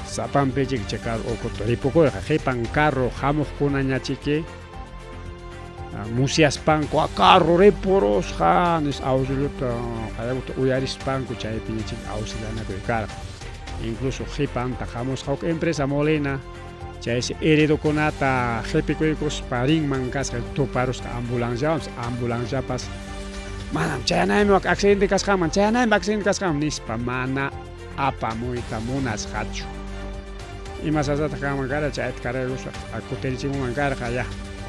sapanpichik chay carro ukuta ripukurqa, qipan carro hamuqkunañachiki musyaspanku carro ripurusqa nis auxiliota qayakuta uyarispanku chaypiñachik auxilianakuy karqa. Incluso qipanta hamusqa huk empresa Molina, chaysi heridokunata qipikuykuspa rinman kasqa tuparusqa ambulanciawanpas, ambulanciapas manam chayanaymi wak accidente kasqanman, chayanaymi accidente kasqanman nispa mana apamuyta munasqachu. Ima sasataq kanman kara chayta carrerusqa kutirichimunman karqa ya.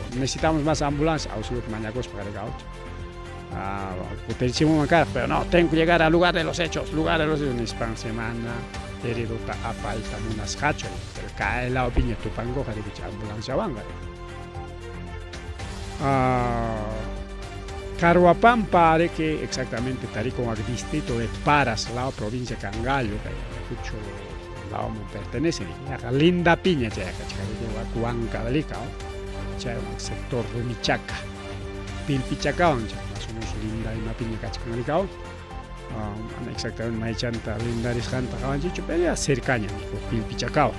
Necesitamos más ambulancia, auxiliota mañakuspa karqa kutirichimunman karqa, pero no, tengo que llegar al lugar de los hechos, lugar de los hechos nispan semana heridota apayta munasqachu, pero kay lawpiña tupankuqa riki ambulanciawanqa. Carhuapampa riki exactamente tarikun wak distrito de Paras, la provincia Cangallo, kay Ayacucho lawman pertenece, yaqa linda piña chayqa riki wak Huancavelica, chay wak sector Rumichaca, Pilpichacawan chay más o menos linda ima piña kachkan rikaw. Mana exactamente maychanta lindarisqanta qawanchikchu, pero ya cercaña Pilpichacawan.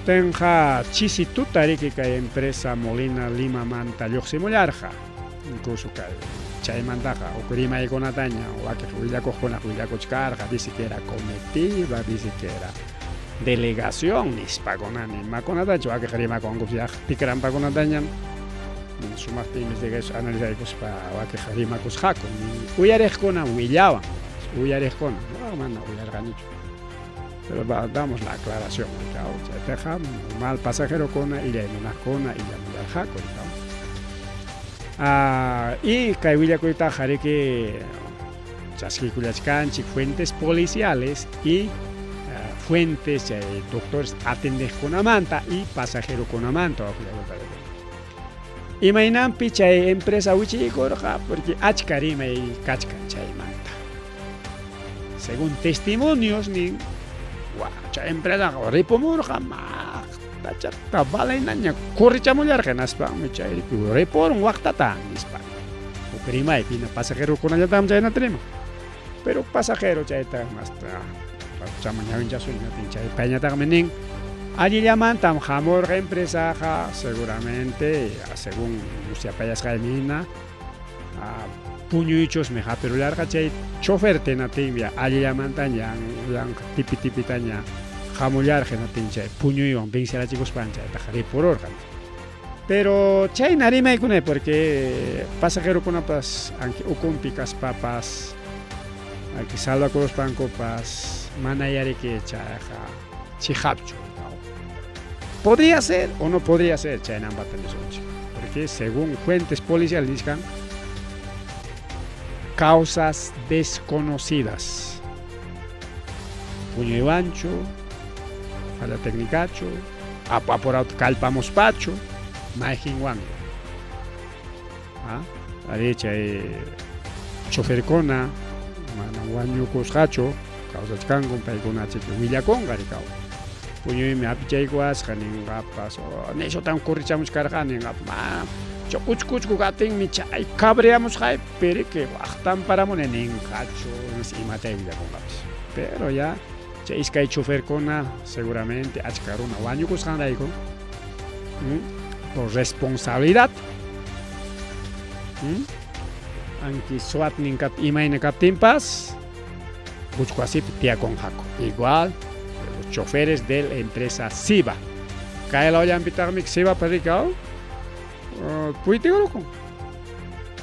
Tenqa chisi tuta riki kay empresa Molina Limamanta lluqsimullarqa. Incluso kay chaymantaqa huk rimaykunataña wakiq willakuqkuna willakuchkarqa, dice que era comitiva, dice que era delegación nispakunani imakunatachu wakiq rimakunku yaq tikrampakunataña sumaqta investigación analizaykuspa wakiq rimakusqaku, uyariqkuna willawan, uyariqkuna, no, mana uyarqanichu. Pero damos la aclaración, chaypiqa mal pasajerokuna, illay munaqkuna, illamullarqaku. Y kay willakuytaqa riki chaskikullachkanchik fuentes policiales y fuentes chay doctores atendeqkunamanta y pasajerokunamanta. Imaynanpi chay empresa wichiykurqa, porque achka rimay kachkan chaymanta. Según testimonios nin, chay empresaqa ripumurqa maqtachata balaynaña corrichamullarqa hinaspanmi chay ripurun waqtata nispa. Huk rimaypi hina pasajerokunallataqmi chaynata riman. Pero pasajero chayta hasta chaman ñawinchasun chay payñataqmi nin allillamantam hamurqa empresaqa seguramente según musyapayasqaymi hina puñuychusmi hapirullarqa chay chofer tinatinmi allillamantaña yanqa tipi tipitaña hamullarqa hinatin chay puñuywan vencerachicuspan chaytaqa ripururqa. Pero chayna rimaykuna porque pasajerokunapas anki ukunpi kaspapas anki salvakuruspankupas mana yariki chayqa chiqapchu. Podría ser o no podría ser chaynampata nisunchik, porque según fuentes policiales nisqan causas desconocidas. Puñuywanchu, falla técnicachu, apu apurauta kallpamuspachu, mayqinwanmi. Ari chay choferkuna mana wañukusqachu kawsachkanku paykuna chaypi willakunqa rikaw. Puñuymi hapichaykuwasqa ninqapas, nishutam corrichamuchkarqani ninqapas, ma uchku uchku kaptinmi chay cabreamusqaypi piriki waqtanparamuni ninqachu, imata willakunqapas. Pero ya chay iskay choferkuna seguramente achka runa wañukusqanrayku por responsabilidad anki suatnin imayna kaptinpas uchku wasipi tiyakunqaku. Igual los choferes de la empresa Siva. Kay lawllanpitaqmi Sivapas rikaw puytikurukun.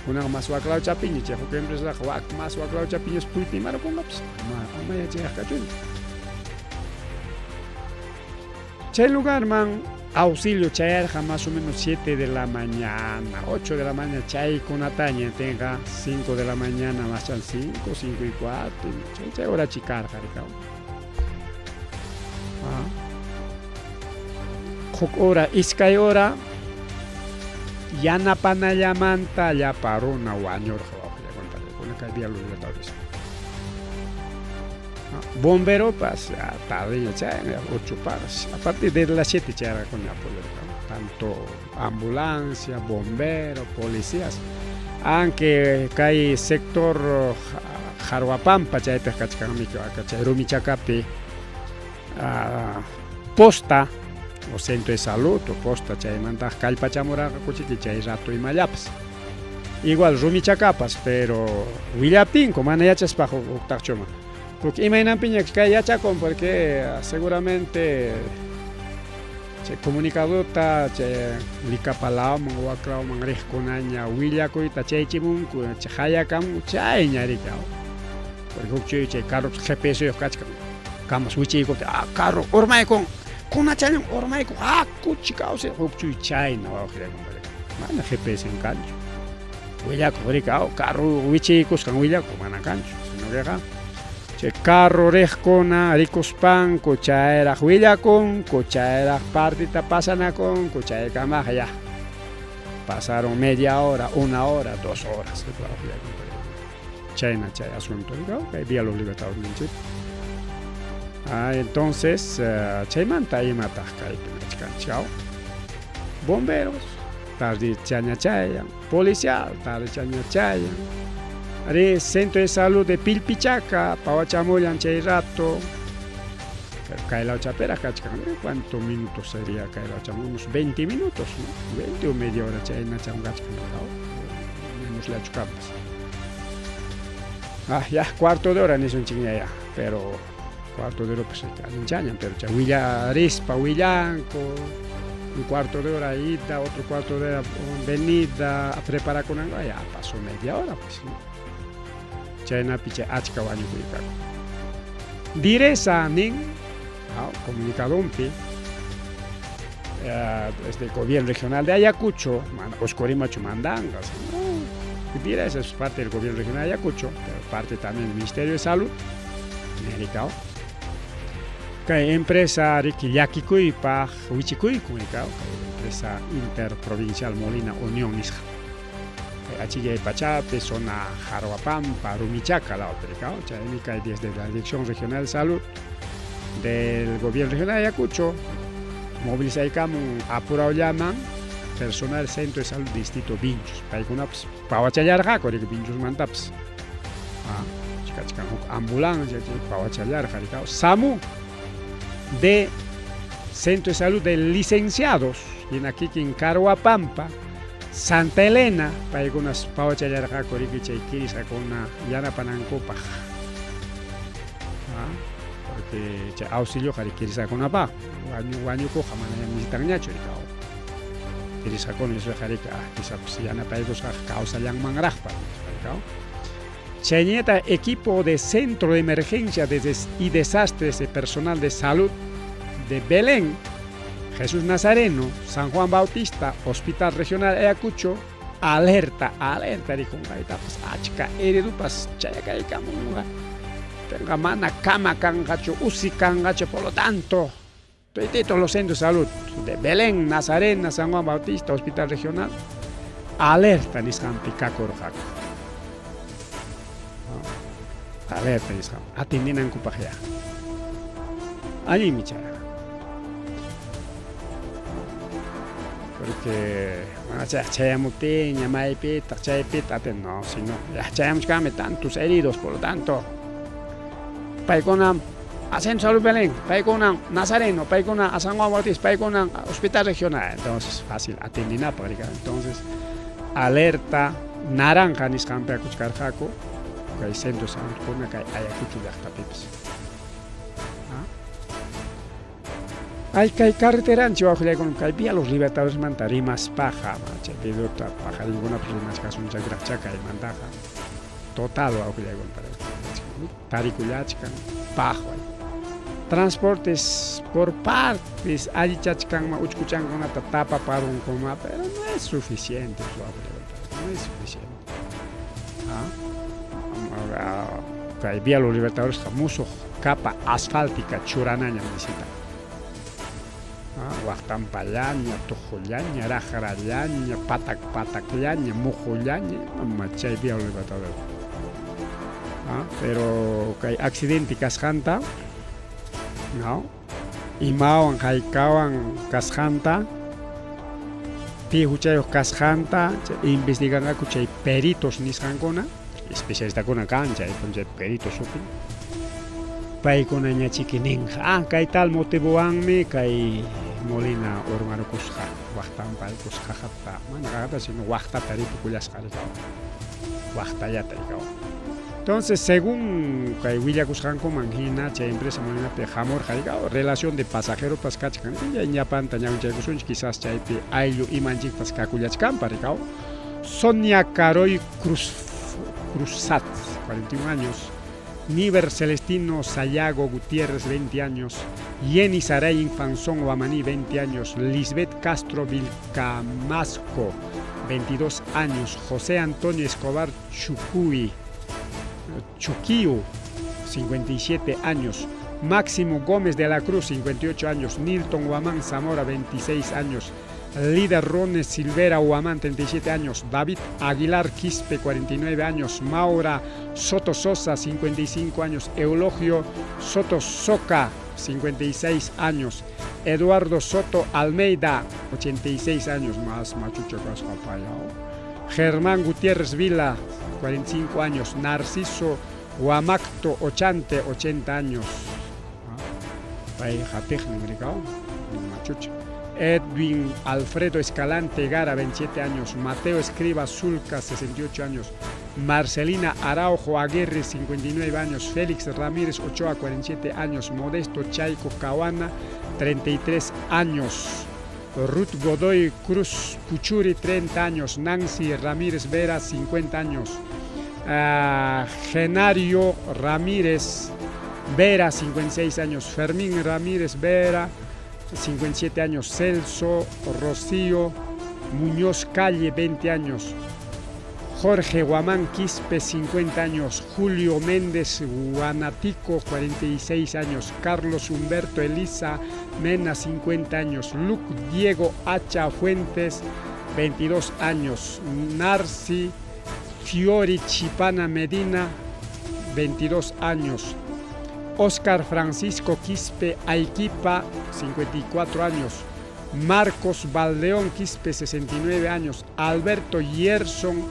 Kunaqa mas waklaw chapiña chay huk empresaqa wak mas waklaw chapiñas puytimarukunqapas ama yachayaq kachunchu. Chay lugarman Auxilio chayarqa más o menos 7 de la mañana, 8 de la mañana chaykunataña tinqa 5 de la mañana más 5, 5 y cuarto, chay chay hora chikarqa rikaw. Huk hora, iskay hora yanapanallamanta llapa runa wañurqa wawqillakuna kay Vía Los Libertadores. Bomberopas tardeña chayan, 8 paras. A partir de las 7 chayarqakuna apoyarqa. Tanto ambulancia, bombero, policías. Aunque kay sector Jarhuapampa chaypiq kachkanmi chay Rumichacapi posta o centro de salud o posta chaymantaq kallpachamurqakuchiki chay rato imallapas. Igual Rumichacapas, pero willaptinku mana yachaspaq huktaqchuma. Porque imaynanpiña kay yachakun porque seguramente chay comunicadota chay Licapalawman waklawman riqkunaña willakuyta chaychimunku chay hayakamunku chayña riki porque huk chuy chay carro GPS yuyuq kachkan kamas wichiykuptin carro urmaykun kunachallan urmaykun hakuchi kawsay huk chuy chayna wawqillayku mana GPS kanchu willakuq riki carro wichiykusqan willakuq mana kanchu sino queqa chay carro riqkuna rikuspanku chayraq willakunku chayraq partita pasanakunku chaykamaqa ya pasaron media hora, una hora, 2 horas chayna chay asunto kay Vía Los Libertadores ninchik. Entonces chaymanta imataq kaypi nachkanchik bomberos tarde chaña chayan, policial tarde chaña chayan, ari centro de salud de Pilpichaca pawachamullan chay rato, pero kay lawchapera kachkan, ¿cuántos minutos sería kay lawchaman? Unos 20 minutos, ¿no? 20 o media hora chayna kachkan, menos lachukampas. Ya, cuarto de hora nisunchikña ya, pero cuarto de hora pues allinchañan, pero chay willarispa willanku, un cuarto de hora ida, otro cuarto de hora venida, a preparakunanku, ya pasó media hora pues, ¿no? Chaynapi chay achka wañukuykaku. Direza nin, comunicadunpi, desde el gobierno regional de Ayacucho, Oscorimachu mandangas, ¿no? Direza es parte del gobierno regional de Ayacucho, pero parte también del Ministerio de Salud, Nericao. Kay empresa riki llakikuypaq wichikuyku rikao, kay empresa interprovincial Molina Unión nisqa. Kay achillay pachapi, zona Jarhuapampa, Rumichaca lawpi rikao, chaymi kay desde la Dirección Regional de Salud del Gobierno Regional de Ayacucho movilizaykamun apurawllaman personal Centro de Salud Distrito Vinchos. Paykunapas pawachallarqaku riki Vinchosmantapas. Chikachkan huk ambulancia chay pawachallarqa rikao. SAMU de Centro de Salud de Licenciados, hina kikin Carhuapampa, Santa Elena, paykunas pawachallarqaku riki chay kirisqakuna yanapanankupaq. Porque chay auxilioqa riki kirisqakunapaq, wañukuqqa mana necesitanñachu rikao. Kirisqakuna nispaqa riki, quizás yanapaykusqaqa kawsallanmanraqpa rikao. Chayñata equipo de Centro de Emergencia y Desastres de Personal de Salud de Belén, Jesús Nazareno, San Juan Bautista, Hospital Regional Ayacucho, alerta, alerta, dijo, pues, achka heridupas, chayakaykamunqa, tenga mana kama kanqachu, usi kanqachu, por lo tanto, todos los centros de salud de Belén, Nazarena, San Juan Bautista, Hospital Regional, alerta nisqanpi kakurqaku. Alerta nisqan, atendinankupaq ya. Allinmi chayqa. Porque mana chay chayamuptinña maypitaq chaypitaq aten, no, sino ya chayamuchkanmi tantos heridos, por lo tanto, paykuna a Centro Salud Belén, paykuna Nazareno, paykuna a San Juan Bautista, paykuna Hospital Regional. Entonces, fácil atendinapaq rika. Entonces, alerta naranja nisqanpi akuchkarqaku kay Centro de Salud kuna kay Ayacucho llaqtapipas. Ay, kay carreteranchik wawqillaykunam kay Vía Los Libertadores manta rimaspaqa, chay videota paqarinkunapas rimachkasunchakraqcha kaymantaqa. Total wawqillaykunam tarikullachkan paqway. Transportes por partes allichachkanman uchkuchankunata tapaparunkuma, pero no es suficiente, no es suficiente. Kay Vía Los Libertadores musuq capa asfáltica churanañam necesitan. Waqtanpallaña, tuqullaña, raqrallaña, patak patakllaña, muqullaña, imam chay Vía Los Libertadores. Pero kay accidente kasqanta, no, imawan haykawan kasqanta, pi huchayuq kasqanta investiganqaku chay peritos nisqankuna, especialistakuna kan chay chay peritos sutin. Paykunaña chiki ninqa, kay tal motivowanmi kay Molina urmarukusqa, waqtanpaykusqa qaqata, mana qaqata sino waqtata ripukullasqa rikaw, waqtallata rikaw. Entonces, según kay willakusqankuman hina chay empresa Molinapi hamurqa rikaw, relación de pasajeropas kachkan, ñapanta ñawinchaykusunchik quizás chaypi ayllu imanchikpas kakullachkanpa rikaw. Sonia Caroy Cruzat, 41 años, Níver Celestino Sayago Gutiérrez, 20 años, Jenny Saray Infanzón Guamaní, 20 años, Lisbeth Castro Vilcamasco, 22 años, José Antonio Escobar Chuquiu, 57 años, Máximo Gómez de la Cruz, 58 años, Nilton Guamán Zamora, 26 años, Líder Rones Silvera Guamán, 37 años, David Aguilar Quispe, 49 años, Maura Soto Sosa, 55 años, Eulogio Soto Soca, 56 años, Eduardo Soto Almeida, 86 años, más machucho payao. Germán Gutiérrez Vila, 45 años, Narciso Guamacto Ochante, 80 años. Machucha. Edwin Alfredo Escalante Gara, 27 años, Mateo Escriba Zulca, 68 años, Marcelina Araujo Aguirre, 59 años, Félix Ramírez Ochoa, 47 años, Modesto Chaico Cahuana, 33 años, Ruth Godoy Cruz Puchuri, 30 años, Nancy Ramírez Vera, 50 años, Genario Ramírez Vera, 56 años, Fermín Ramírez Vera, 57 años, Celso Rocío Muñoz Calle, 20 años, Jorge Guamán Quispe, 50 años, Julio Méndez Guanatico, 46 años, Carlos Humberto Elisa Mena, 50 años, Luc Diego Hacha Fuentes, 22 años, Narci Fiori Chipana Medina, 22 años, Oscar Francisco Quispe Aiquipa, 54 años, Marcos Valdeón Quispe, 69 años, Alberto Yerson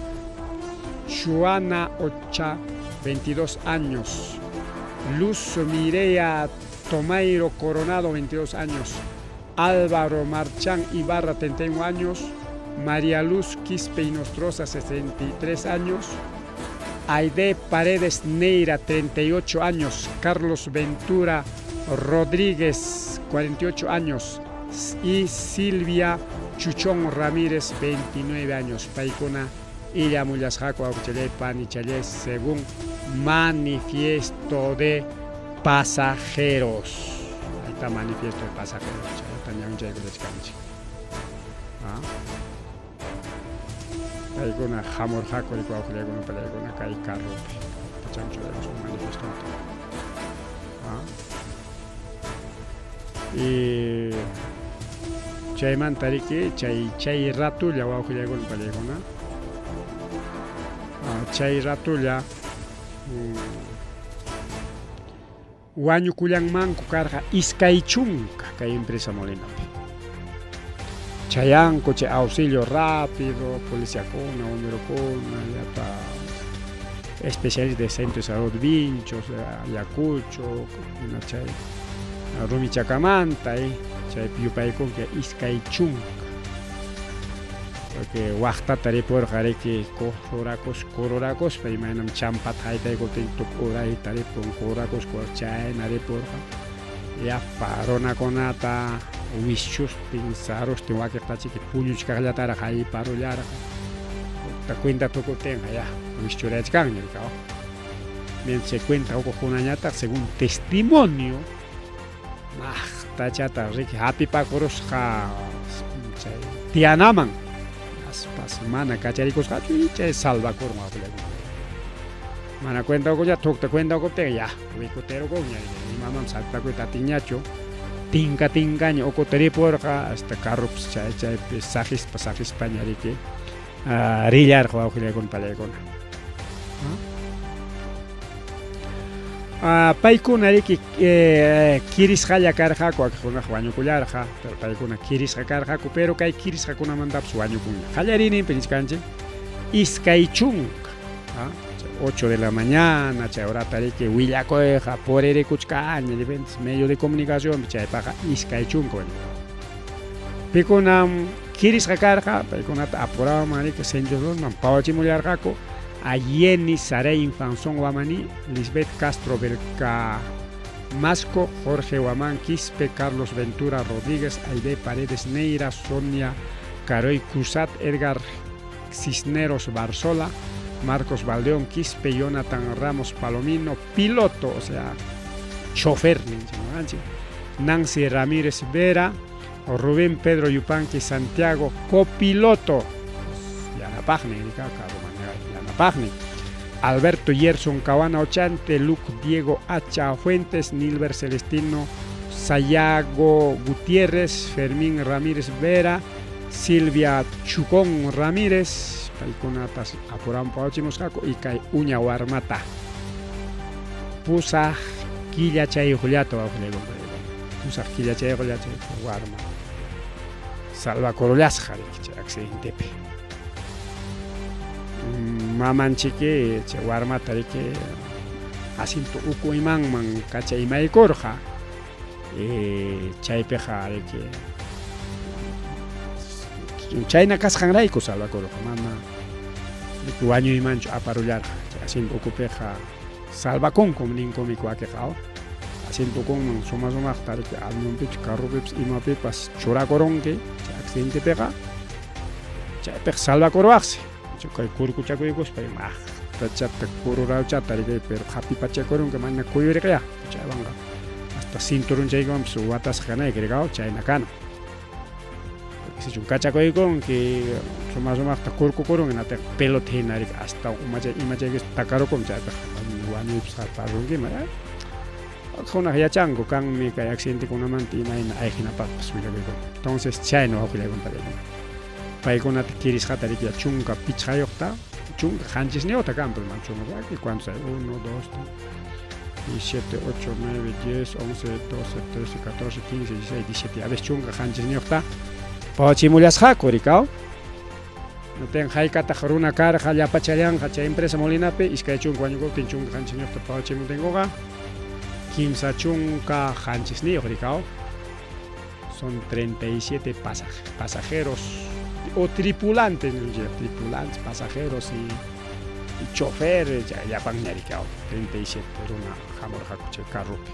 Chuana Ocha, 22 años, Luz Mireya Tomairo Coronado, 22 años, Álvaro Marchán Ibarra, 31 años, María Luz Quispe Inostroza, 63 años, Aide Paredes Neira, 38 años, Carlos Ventura Rodríguez, 48 años, y Silvia Chuchón Ramírez, 29 años. Paykuna illamullasqaku awqichalay panichalay según manifiesto de pasajeros. Ahí está manifiesto de pasajeros. Chayta ñawinchaykullachkanchik. Paykuna hamurqaku rikuwawqillaykuna palaykuna kay carropi. Pachamchuraykusun manifestonta. Y chaymanta riki chay ratulla wawqillaykuna palaykuna. Chay ratulla wañukullanmanku karqa iskay chunka kay empresa Molinapi. Chayanku chay auxilio rápido, policiakuna, bomberokuna, llapa especialistas de Centro de Salud Vinchos, Ayacucho, chay Rumichakamanta, chaypi yupaykunki iskay chunka. Porque waqtata ripurqa riki kururakuspa imaynam champata haytaykuptin tuk'urayta ripun kururakuspa chayna ripurqa llapa runakunata wischustin sarustin wakiqtachiki puñuchkaqllataraq hayparullarqa cuenta tukuptinqa ya wischurachkanña rikaw. Mientras se cuenta hukuqkunañataq según testimonio Maqtachata riki hapipakurusqa chay tiyanaman. Aspas mana kacharikusqachu y chay salvakurun wawqillakuna. Mana cuenta ukulla tukta cuenta ukuptin ya wikuterukunña imamanpas hapipakuyta atinñachu. Tinka tinkaña ukutiripurqa hasta carropas chay chaypi saqispa saqispaña riki rillarqa wawqillakuna pallaykuna. Paykuna riki kirisqalla karqaku, wakiqkunaqa wañukullarqa, pero paykuna kirisqa karqaku, pero kay kirisqakunamantapas wañukunña. Qallariyninpi nichkanchik 20, 8 de la mañana, chay horata riki willakuyqa puririkuchkaña diferentes medios de comunicacionpi, chaypaqqa 20 wañukurqa. Pikunam kirisqa karqa, paykunata apurawan riki Senchosman pawachimullarqaku a Jenny Saray Infanzón Guamaní, Lisbeth Castro Belcamasco, Jorge Guamán Quispe, Carlos Ventura Rodríguez, Aide Paredes Neira, Sonia Caroy Cusat, Edgar Cisneros Barzola, Marcos Valdeón Quispe, Jonathan Ramos Palomino, piloto, o sea, chofer, Nancy Ramírez Vera, Rubén Pedro Yupanqui Santiago, copiloto, yanapaqnin, yanapaqnin, Alberto Yerson Caguana Ochante, Luc Diego Hacha Fuentes, Nilber Celestino Sayago Gutiérrez, Fermín Ramírez Vera, Silvia Chucón Ramírez, paykunatas apuran pawachimusqaku y kay uña warmata pusaq killachayuqllata wawqillaykunata, pusaq killachayuqllata warma salvakurullasqa riki chay accidentepi. Mamanchiki chay warmata riki asiento uku imanman kacha imaykurqa, chaypiqa riki chayna kasqanrayku salvakurqa, mana riki wañuymanchu aparullarqa. Chay asiento ukupiqa salvakunkum ninkumi wakiqa, asiento ukunman suma sumaqta riki avionpichu carropipas imapipas churakurunki chay accidentepiqa, chaypiqa salvakuruwaqsi. Kay kurkuchakuykuspa maqtachata kururawchata riki, pero hapipachakurunki mana kuyuriqya, chaywanqa hasta cinturonchaykiwanpas watasqa kanayki rikaw, chayna kana. Porque sichum kachakuykunki suma sumaqta kurkukurunki hinataq pelota hina riki hasta umachay imachaykipas takarukun, chaypiqa wañuypas harparunkiman. Wakiqkunaqa yachanku kanmi kay accidentekunamanta imayna ayqinapaqpas willakuykuna. Entonces chayna wawqillaykuna pallaykuna. Paykunata kirisqata riki 15ta, 17ta kanpas man chunka, ¿cuántos hay? 1, 2, 3, 7, 8, 9, 10, 11, 12, 13, 14, 15, 16, 17, a veces 17ta pawachimullasqaku rikaw. Natin haykataq runa karqa llapachallanqa chay empresa Molinapi 20 wañukuptin 17ta pawachimutinkuqa 37 rikaw. Son 37 pasajeros o tripulantes, tripulantes, pasajeros y chofer, llapanña rikaw, 37 runa hamurqaku chay carropi.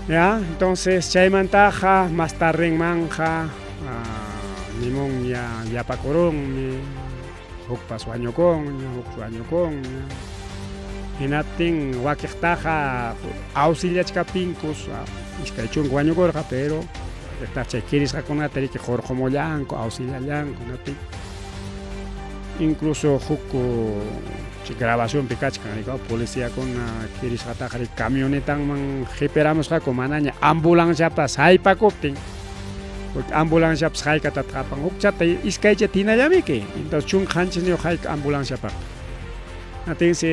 Ya, entonces chaymantaqa más tardenmanja nimonña yapakurunmi, hukpas wañukunña, huk wañukunña. Hinaptin wakiqtaqa auxiliachkaptinkus 20 wañukurqa, pero wakiqtaqa chay kirisqakunata riki hurqumullanku, auxiliallanku, hinaptin incluso huk chay grabacionpi kachkan rikaw, policiakuna kirisqataqa riki camionetanman qipiramusqaku manaña ambulanciapas haypakuptin, porque ambulanciapas haykatataq apan hukchata iskaychata hinallamiki, entonces 17 hayka ambulanciapaqqa. Natinsi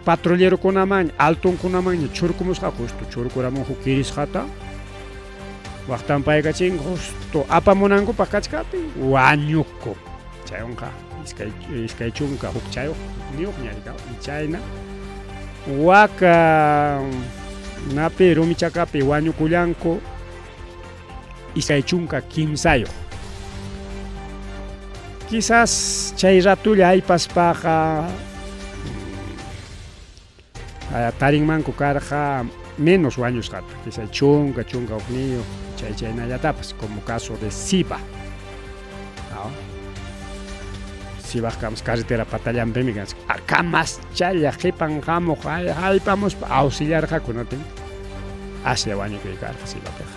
patrullerokunaman altonkunamanña churkumusqaku, justo churkuramun huk kirisqata, waqtan paykachin justo apamunankupaq kachkaptin wañuku. Chaywanqa 21 hukchayuq niyuqña rikaw, y chayna waka napi rumichakapi wañukullanku 23. Quizás chay ratulla aypaspaqa tarinmanku karqa menos wañusqata, quizás 10, 11 chay chaynallatapas, como caso de Siba. ¿No? Sibaqkamas carretera patallanpimi kamaschalla qipan hamuq haypamuspa auxiliarqaku natin. Aslla wañukuy karqa Silvapiqa.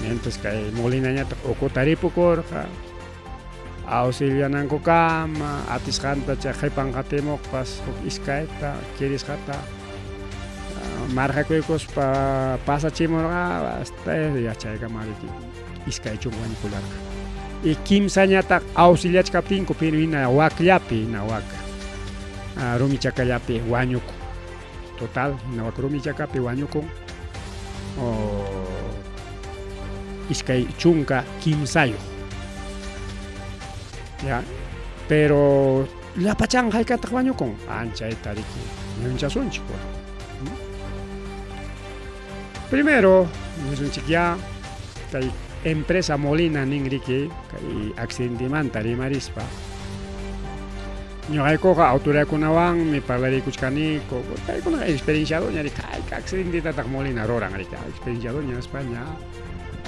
Mientras kay Molinañataq ukuta ripukurqa, auxilianankukama atisqanta chay qhipan qatimuqpas huk iskayta kirisqata marqakuykuspa pasachimurqa hasta yachaykama riki 20 wañukullarqa. Y kimsañataq auxiliachkaptinku pero hina wakllapi hina wak rumichakallapi wañukun. Total, hina wak rumichakapi wañukun 23. Ya, pero llapachan haykataq wañukun anchayta riki ñunchasunchik. Primero, nisunchik ya kay empresa Molina nin riki kay accidentemanta rimarispa. Ñuqaykuqa autoridadkunawanmi parlarikuchkaniku, paykunaqa experienciadoña riki hayka accidentetataq Molina ruran riki, experienciadoña nispa ña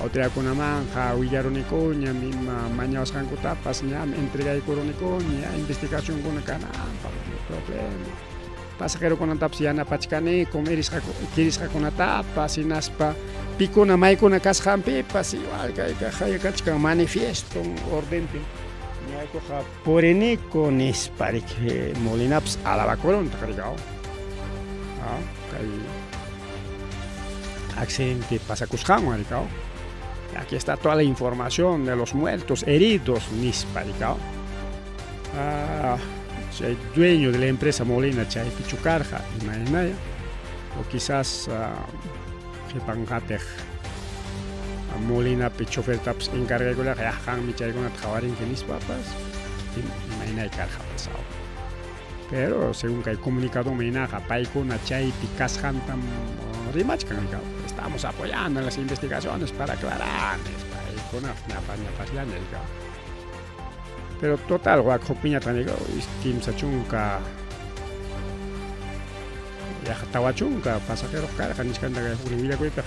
autoridadkunamanqa willarunikuña ima mañawasqankutapas ñam entregaykurunikuña investigacionkuna kananpaq problema. Pasajerokunatapas yanapachkanikum, kirisqakunatapas hinaspa pikuna maykuna kasqanpipas igual kay kachkan manifiesto ordenpi ñuqaykuqa puriniku nispa riki Molinapas alabakuruntaq riki kay accidente pasakusqanwan riki. Aquí está toda la información de los muertos, heridos nispa riki. Chay dueño de la empresa Molina chaypichu karqa imaynaya o quizás qhipan qatiq Molinapi chofertapas encargaykullarqa ya qanmi chaykunata qhawarinki nispapas imaynay karqa pasado. Pero según kay comunicadonman hinaqa paykuna chaypi kasqantam rimachkan, estamos apoyando en las investigaciones para aclarar nispa, paykuna ñapas ñapasllaña. Pero total wak hukpiñataq niku 30 yaqa 40 pasajeros karqa nichkanta kay huknin willakuypiqa.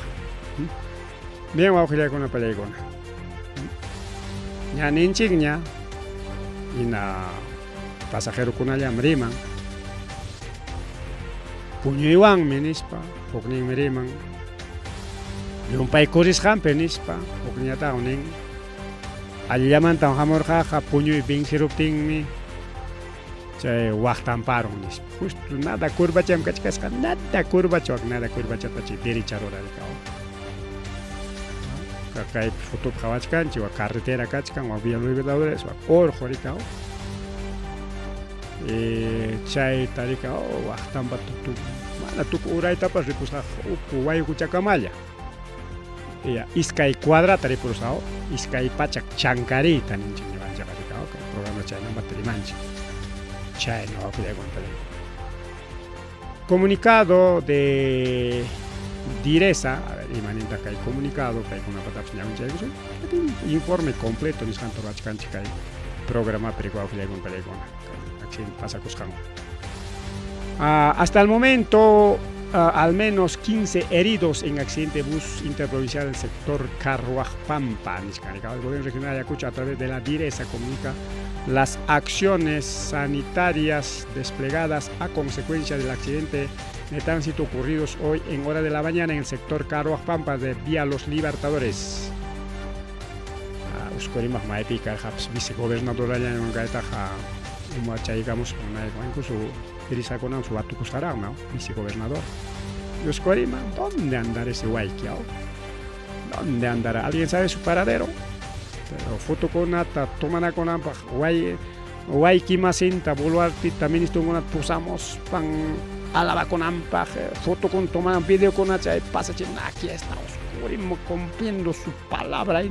Bien, wawqillaykuna pallaykuna. Ña ninchikña hina pasajerokunallam riman puñuywanmi nispa, hukninmi riman llumpay kurisqanpi nispa, hukñataq nin Allillamantam hamurqaqa puñuy venciruptinmi chay waqtamparun nispa. Justo nada curvacham kachkasqa, nada curvacha, wak nada curvachata chay derecha rurarqa. Kaypi fotopi qhawachkanchik, wak carretera kachkan, wak Villa Libertadores, wak urqu rikaw. Chayta rikaw waqtampa mana tuku uraytapas ripusqaqa uku wayquchakamalla. Iskay cuadrata ripurusqaku, 200 chankariyta ninchik ñuqanchikqa rikaw, kay programa chaynamanta rimanchik. Chayna wawqillaykuna. Comunicado de Direza, a ver, imanintaq kay comunicado, paykunapatapas ñawinchaykusun. Informe completo nisqanta ruwachkanchik kay programapi wawqillaykuna pallaykuna, kay accidente pasakusqanwan. Hasta el momento, al menos 15 heridos en accidente bus interprovincial del sector Carhuajpampa. El gobierno regional de Ayacucho, a través de la Direza, comunica las acciones sanitarias desplegadas a consecuencia del accidente de tránsito ocurridos hoy en hora de la mañana en el sector Carhuajpampa de Vía Los Libertadores. Usqurimaq maypi karqapas vicegobernador kaytaqa umachaykamos incluso kirisqakunawan watukusqaraq, ¿no? Vicegobernador. Usqurima, ¿dónde andará ese wayki? ¿Dónde andará? ¿Alguien sabe su paradero? Pero fotokunata tomanakunanpaq way wayki masinta Boluartita ministrokunata pusamos pan alabakunanpaq fotokuna tomanan videokuna chay pasachin aquí está Oscurimo cumpliendo su palabra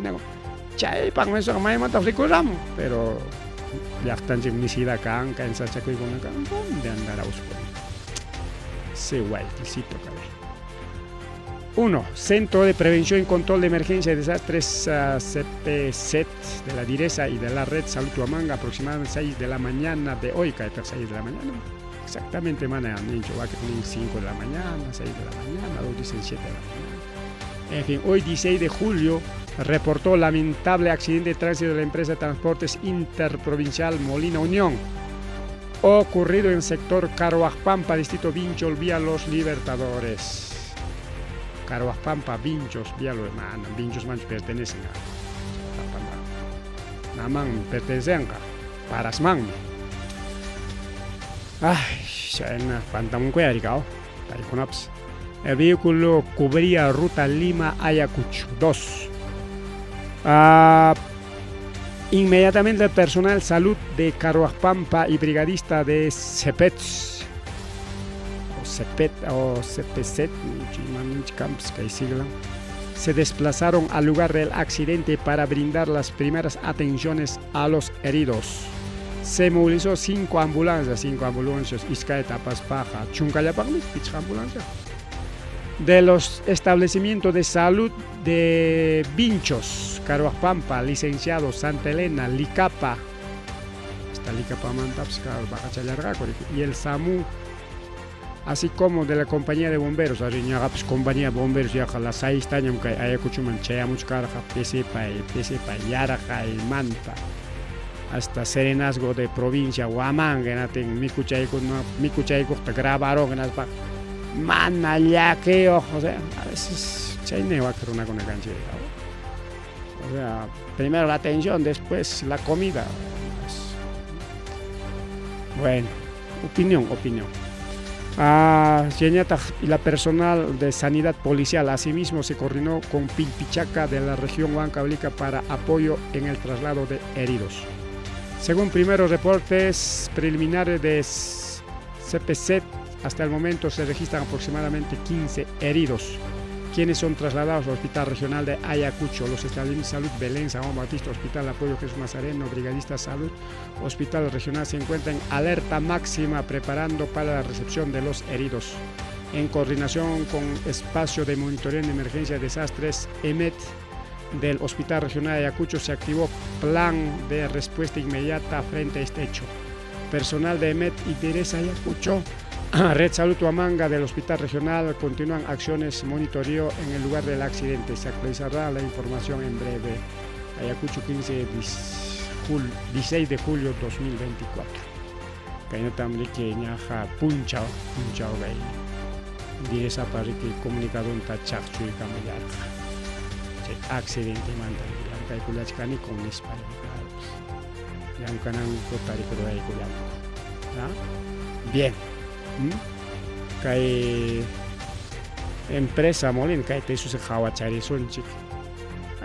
chaypaq maymanta rikuramun pero llaqtanchik misida kan kay sachakuykuna kan ¿dónde andará Oscurimo? Ese waykicito caray. 1. Centro de Prevención y Control de Emergencia y Desastres CPCET de la Direza y de la Red Salud Huamanga, aproximadamente 6 de la mañana de hoy, cae 6 de la mañana. Exactamente, mana nincho, va que 5 de la mañana, 6 de la mañana, dos dicen 7 de la mañana. En fin, hoy 16 de julio reportó lamentable accidente de tránsito de la empresa de transportes interprovincial Molina Unión, ocurrido en el sector Carhuajpampa, distrito Vinchol, vía Los Libertadores. Carhuajpampa, Vinchos, Vialo, manam Vinchosmanchu pertenecen a namanmi pertenecenqa, Parasmanmi. Ay, chayna pantamunkuya rikaw, paykunapas. El vehículo cubría ruta Lima-Ayacucho 2. Inmediatamente el personal salud de Carhuajpampa y brigadista de CEPET o CEPET o CPZ, se desplazaron al lugar del accidente para brindar las primeras atenciones a los heridos. Se movilizó 5 ambulancias, 5 ambulancias, iskay tapaspaqa, chunkallapaqmi pichqa ambulancia. De los establecimientos de salud de Vinchos, Carhuajpampa, Licenciado, Santa Elena, Licapa, hasta Licapamantapas, bajachallarqaku, y el SAMU, así como de la compañía de bomberos, ariñaqapas compañía de bomberos yaqa las 6 tañam kay Ayacuchoman chayamuchkarqa, pisipay, pisipay, yaraqaymanta, hasta Serenazgo de provincia Huamanga, hinatin mikuchaykuqta grabaron hinaspa mana llakiyuq, o sea, a veces chayna wak runakuna kanchik, o sea, primero la atención, después la comida. Bueno, opinión, opinión. Y la personal de sanidad policial asimismo se coordinó con Pilpichaca de la región Huancavelica para apoyo en el traslado de heridos. Según primeros reportes preliminares de CPZ, hasta el momento se registran aproximadamente 15 heridos, quienes son trasladados al Hospital Regional de Ayacucho, los establecimientos de salud Belén, San Juan Bautista, Hospital Apoyo Jesús Nazareno, Brigadista Salud, Hospital Regional se encuentran en alerta máxima preparando para la recepción de los heridos. En coordinación con Espacio de Monitoreo en Emergencia de Desastres, EMET, del Hospital Regional de Ayacucho se activó plan de respuesta inmediata frente a este hecho. Personal de EMET y Direza Ayacucho, Red Salud Huamanga del Hospital Regional continúan acciones monitoreo en el lugar del accidente. Se actualizará la información en breve. Ayacucho, 16 de julio 2024. Kaynatam riki ñaja punchaw, punchaw kay Direzapa riki comunicadunta chaqchuykamallarqa. Chay accidentemanta llamkaykullachkaniku nispa llamkanankuta rikuraykullanku. ¿Ah? Bien. Kay empresa Molina, kay tesus qhawacharisunchik.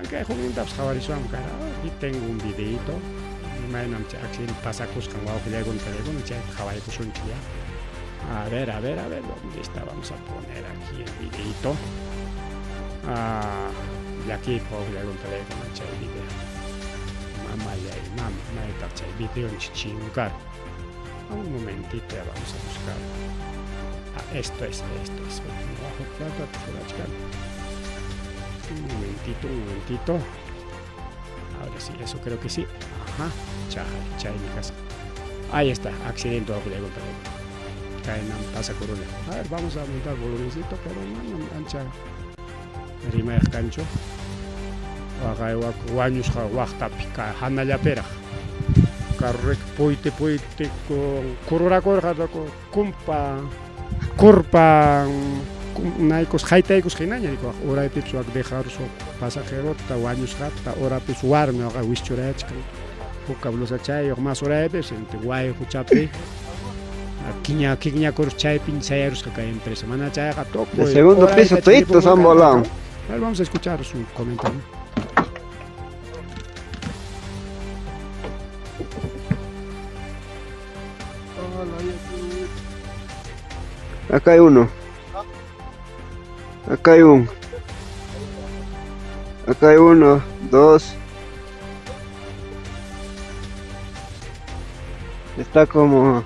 Kay huknintapas qhawarisuwan kara. Aquí tengo un videito. Imaynam chay accidente pasakusqan wawqillaykuna taraykuna chayta qhawaykusunchik ya. A ver, a ver, a ver, ¿dónde está? Vamos a poner aquí el videito. Llakiypaq wawqillaykuna taraykuna chay video. Mamallay, mama, maytaq chay videonchik chinkar. Un momentito, ya vamos a buscar. Ah, esto es, esto es. Un momentito, un momentito. Ahora sí, eso creo que sí. Ajá, chay, chay, mi casa. Ahí está, accidente. Pasa corona. A ver, vamos a aumentar volumencito, pero no, ancha. Rimayaq kanchu. Waqay wañusqa waqtapi hanallapiraq. Carrek puyte puyte kururakurqa kumpa kurpa naykus haytaykus hinaña rikuwaq uraypipas wak dejarus pasajerota wañusqata urapis warmi waqa wischurayachkan puka blusachayuq mas uraypis wayquchapi kiña kiñakurus chaypi sayarusqa kay empresa mana chayqa tukuy. El segundo piso toditos han volado. A ver, vamos a escuchar su comentario. Acá hay uno. Acá hay un. Acá hay uno, dos. Está como...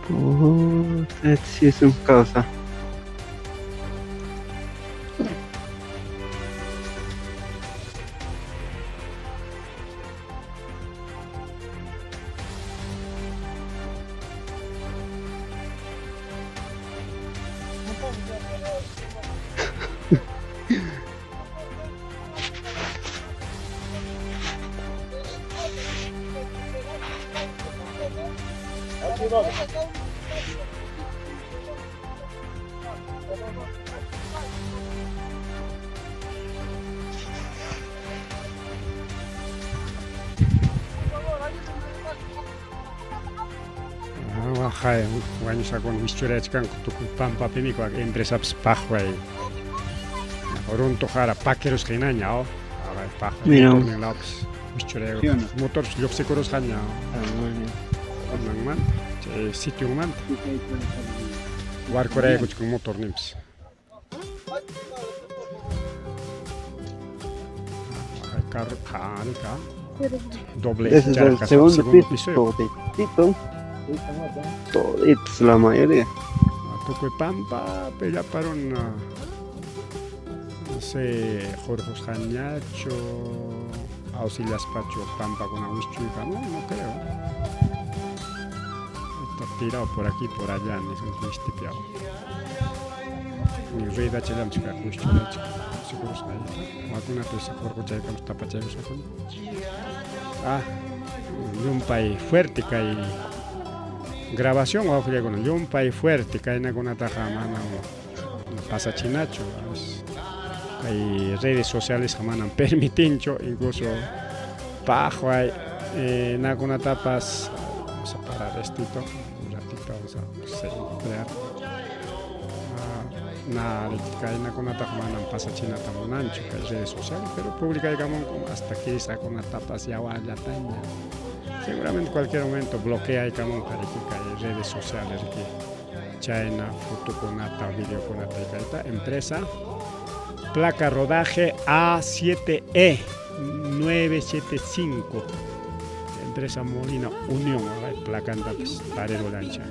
Puta, este sí es un causa. Waqay wañusqakuna wischurayachkanku tukuy pampapimi empresapas paqway runtuqara pakirusqa hinaña o paqway Mira. motornin lawpis wischurayku ¿Sí o no? motorpis lluqsikurusqaña Ah, bueno. kunanmanta chay sitionmanta warkuraykuchkan motorninpis. Waqay carro qhari ka doble Ese es el charqa segundo segundo piso, piso. toditito. Toditos la mayoría. Tukuy pampapi llapa runa no sé hurqusqañachu auxiliaspachu pampakuna wischuykamun no creo. Está tirado por aquí por allá nisqanchik mistipi aw. Ni ruedachallanchik kaq wischurachik segurosqa wakunapis hurquchaykamus tapachaykusqakuna. Ah, llumpay fuerte kay grabación wawqillaykuna llumpay fuerte kaynakunataqa manam pasachinachu kay redes socialesqa manam permitinchu incluso paqway nakunatapas vamos a parar estito un ratito vamos a emplear na kaynakunataqa manam pasachinata munanchu kay redes sociales pero publicaykamunkum hasta kirisqakunatapas yawallataña seguramente cualquier momento bloqueaykamunqa riki kay redes sociales riki chayna fotokunata videokunata kayta empresa placa rodaje A7E 975 empresa Molina Unión placantapas tarirullanchik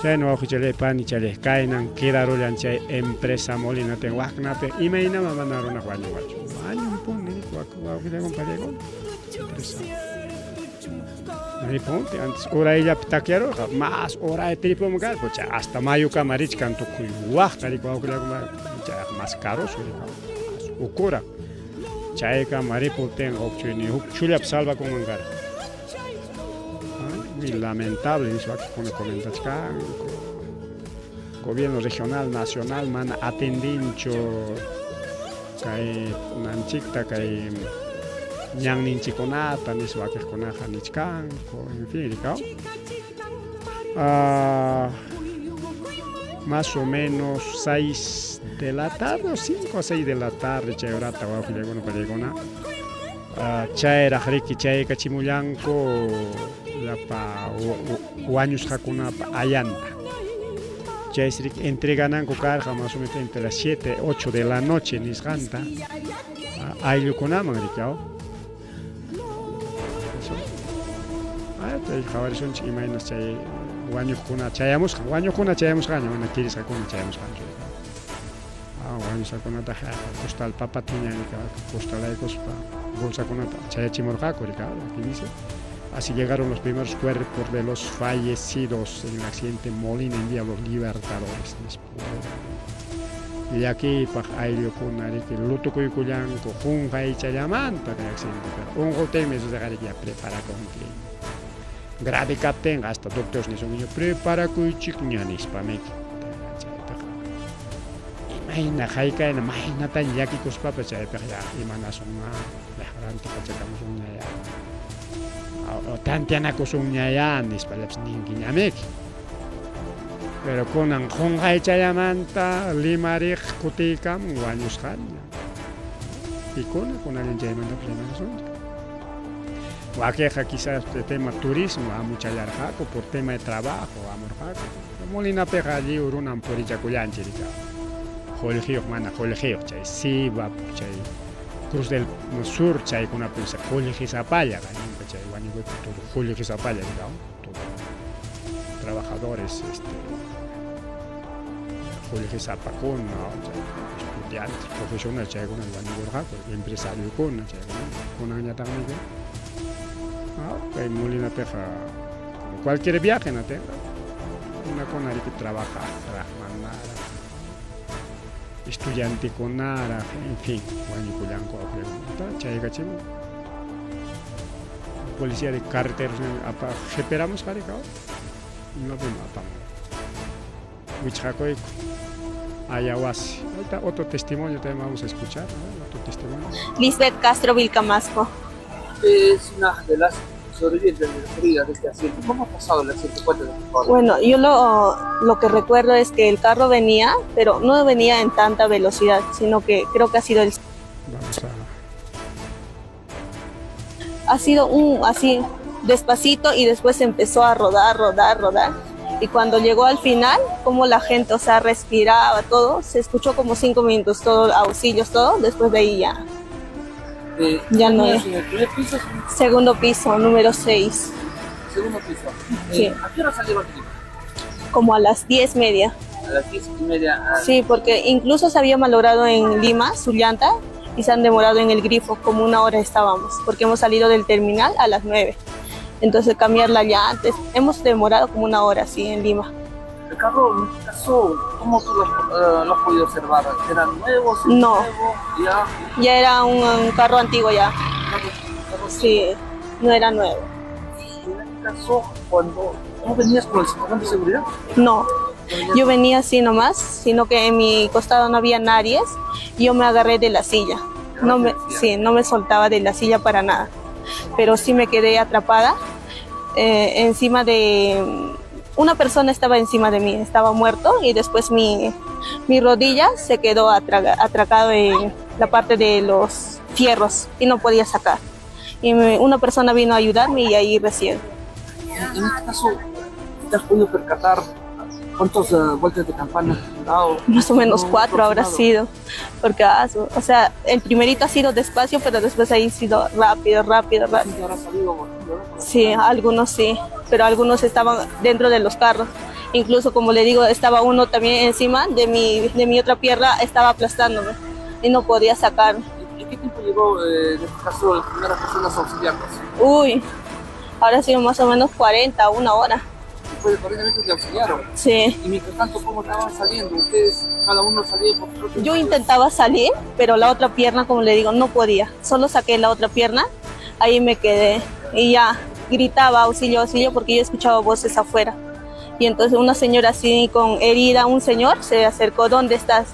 chayna wawqichalay panichalay kaynan quedarullan chay empresa Molina ten waknapi imaynama mana runaq wañunqachu wañunpuni wawqillaykuna panillaykuna empresa Ponte antes urayllapi takyarurqa mas uray tripuman karqa pucha hasta mayukama richkan tukuy waqta riki wawqillaykuna chayqa mas karuso mas ukura chaykama ripuptinqa huk huk chullapi salvakunman karqa. Muy lamentable nispa wakinkuna comentachkanku gobierno regional nacional mana atendinchu kay nanchikta kay ñanninchikkunata nispa wakiqkunaqa nichkanku en fin rikaw. Más o menos 6 de la tarde o 5 o 6 de la tarde chay horata wawqillaykuna panillaykuna chayraq riki chaykachimullanku llapa wañusqakunapa ayanta. Chaysi riki entregananku karqa más o menos entre las 7, 8 de la noche nisqanta ayllukunaman riki aw. Chay qhawarisunchik imaynas chay wañuqkuna chayamusqan wañuqkuna chayamusqaña mana kirisqakuna chayamusqanchu. Wañusqakunataqa costal papatiña costalaykuspa bolsakunata chayachimurqaku riki aquí dice. Así llegaron los primeros cuerpos de los fallecidos en el accidente Molina en Vía Los Libertadores. Llakiypaq ayllukuna riki lutukuykullanku qunqaychallamanta kay accidente pero unquptinmi sucederqa ya preparakunki. Grave kaptinqa hasta doctor nisunkiña preparakuychikña nispamiki. Chaypiqa imayna haykayna maynataña llakikuspapas chaypiqa ya imanasunña ya rantipachakamusunña ya tanteanakusunña ya nispallapas ninkiñamiki. Pero kunan qunqaychallamanta limariq kutiykamun wañusqaña. Pikuna kunallan chaymantapas rimarisunchik. Wakiqa quizás tema turismo amuchallarqaku por tema de trabajo amurqaku. Molinapiqa lliw runam purichakullanchik rika. Qullqiyuq mana qullqiyuq chay Siba, chay Cruz del Sur chaykunapi qullqisapalla allinta chay wañukuypi todo qullqisapalla rika todo trabajadores qullqisapakuna chay estudiantes profesionales chaykuna wañukurqaku empresariokuna chaykuna kunanñataqmi kay Molinapiqa como cualquier viaje natinqa runakuna riki trabajaqraq manaraq estudiantekunaraq en fin wañukullanku chaykachimun. Policía de Carreteros apa qipiramusqa rikaw imapim apamun wichqakuyku Ayawasi. Ahorita otro testimonio también vamos a escuchar, ¿no? Otro testimonio. Lisbeth Castro Vilcamasco. Es una de las sobrevivientes de las heridas de este accidente. ¿Cómo ha pasado el accidente? Cuéntanos, por favor. Bueno, yo lo que recuerdo es que el carro venía, pero no venía en tanta velocidad, sino que creo que ha sido el... Vamos a... Ha sido un así, despacito, y después empezó a rodar, rodar, rodar. Y cuando llegó al final, como la gente, o sea, respiraba todo, se escuchó como 5 minutos, todo, auxilios, todo, después de ahí ya. Ya no es. ¿En el primer piso? Segundo piso, número 6. Segundo piso. Sí. ¿A qué hora salieron de Lima? Como a las 10:30. A las 10:30. Sí, porque incluso se había malogrado en Lima su llanta y se han demorado en el grifo, como una hora estábamos, porque hemos salido del terminal a las 9. Entonces cambiar la llanta, hemos demorado como una hora así en Lima. El carro, en este caso, ¿cómo tú lo has podido observar? ¿Era nuevo? No. Nuevo? ¿Ya? Ya era un carro antiguo ya. Carro Sí, no era nuevo. En este caso, cuando ¿no venías con el cinturón de seguridad? No, yo venía así nomás, sino que en mi costado no había nadie y yo me agarré de la silla. No me soltaba de la silla para nada, pero sí me quedé atrapada. Encima de... Una persona estaba encima de mí, estaba muerto, y después mi rodilla se quedó atracado en la parte de los fierros y no podía sacar. Y una persona vino a ayudarme y ahí recién. En este caso, ¿te has podido percatar cuántas vueltas de campana has dado? Más o menos No, 4 habrá aproximado. sido, porque, o sea, el primerito ha sido despacio, pero después ahí ha sido rápido, rápido, rápido. ¿Sí habrá salido, ¿no? Sí, algunos sí, pero algunos estaban dentro de los carros. Incluso, como le digo, estaba uno también encima de mi otra pierna, estaba aplastándome y no podía sacar. ¿En qué tiempo llegó, en este caso, las primeras personas a auxiliarlos? Uy, ahora ha sido más o menos 40, una hora. Después de 40 minutos le auxiliaron. Sí. Y mientras tanto, ¿cómo estaban saliendo? Ustedes, cada uno salía por su propio Yo medio. intentaba salir, pero la otra pierna, como le digo, no podía. Solo saqué la otra pierna, ahí me quedé y ya gritaba auxilio, auxilio, porque yo escuchaba voces afuera. Y entonces una señora así con herida, un señor, se acercó, ¿dónde estás?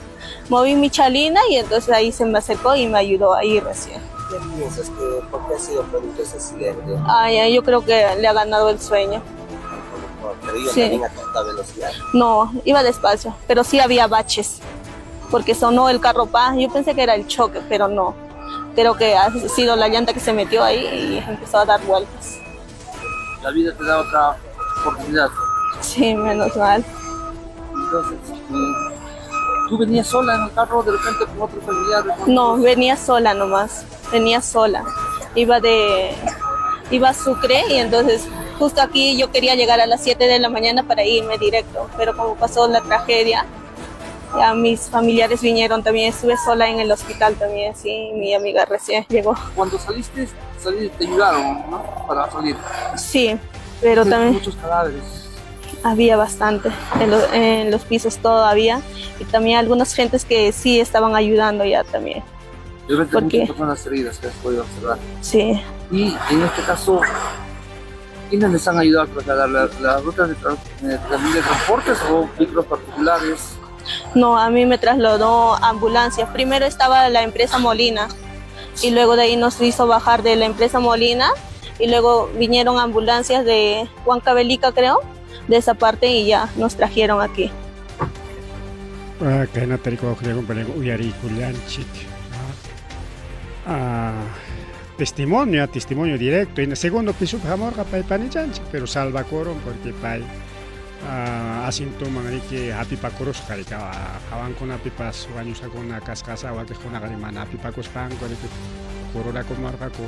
Moví mi chalina y entonces ahí se me acercó y me ayudó ahí recién. ¿Qué piensas que por qué ha sido producto ese accidente? Ay, ay, yo creo que le ha ganado el sueño. Pero iba Sí. también a tanta velocidad. No, iba despacio, pero sí había baches, porque sonó el carro pa. Yo pensé que era el choque, pero no. Creo que ha sido la llanta que se metió ahí y empezó a dar vueltas. La vida te da otra oportunidad. Sí, menos mal. Entonces, ¿tú venías sola en el carro de repente con otro familiar? ¿Con No, otros? venía sola nomás, venía sola. Iba a Sucre y entonces justo aquí yo quería llegar a las 7 de la mañana para irme directo, pero como pasó la tragedia, ya mis familiares vinieron también, estuve sola en el hospital también, sí, mi amiga recién llegó. Cuando saliste, te ayudaron, ¿no? Para salir. Sí, pero Sí, también muchos cadáveres. Había bastante, en los pisos todavía, y también algunas gentes que sí estaban ayudando ya también. De repente ¿Por qué? muchas personas heridas que has podido observar. Sí. Y en este caso, ¿quiénes les han ayudado a trasladar las rutas de transportes o vehículos particulares? No, a mí me trasladó ambulancia. Primero estaba la empresa Molina y luego de ahí nos hizo bajar de la empresa Molina y luego vinieron ambulancias de Huancavelica, creo, de esa parte y ya nos trajeron aquí. Ah, kay uyarikullanchik. Testimonio, testimonio directo. En el segundo piso hamorqa pay panichanchik, pero salvakuron porque pay asintoman riki hapipakurusqa riki hawankunapipas wañusqakuna kasqasa wakiqkunaqa mana hapipakuspanku riki kururakumarqaku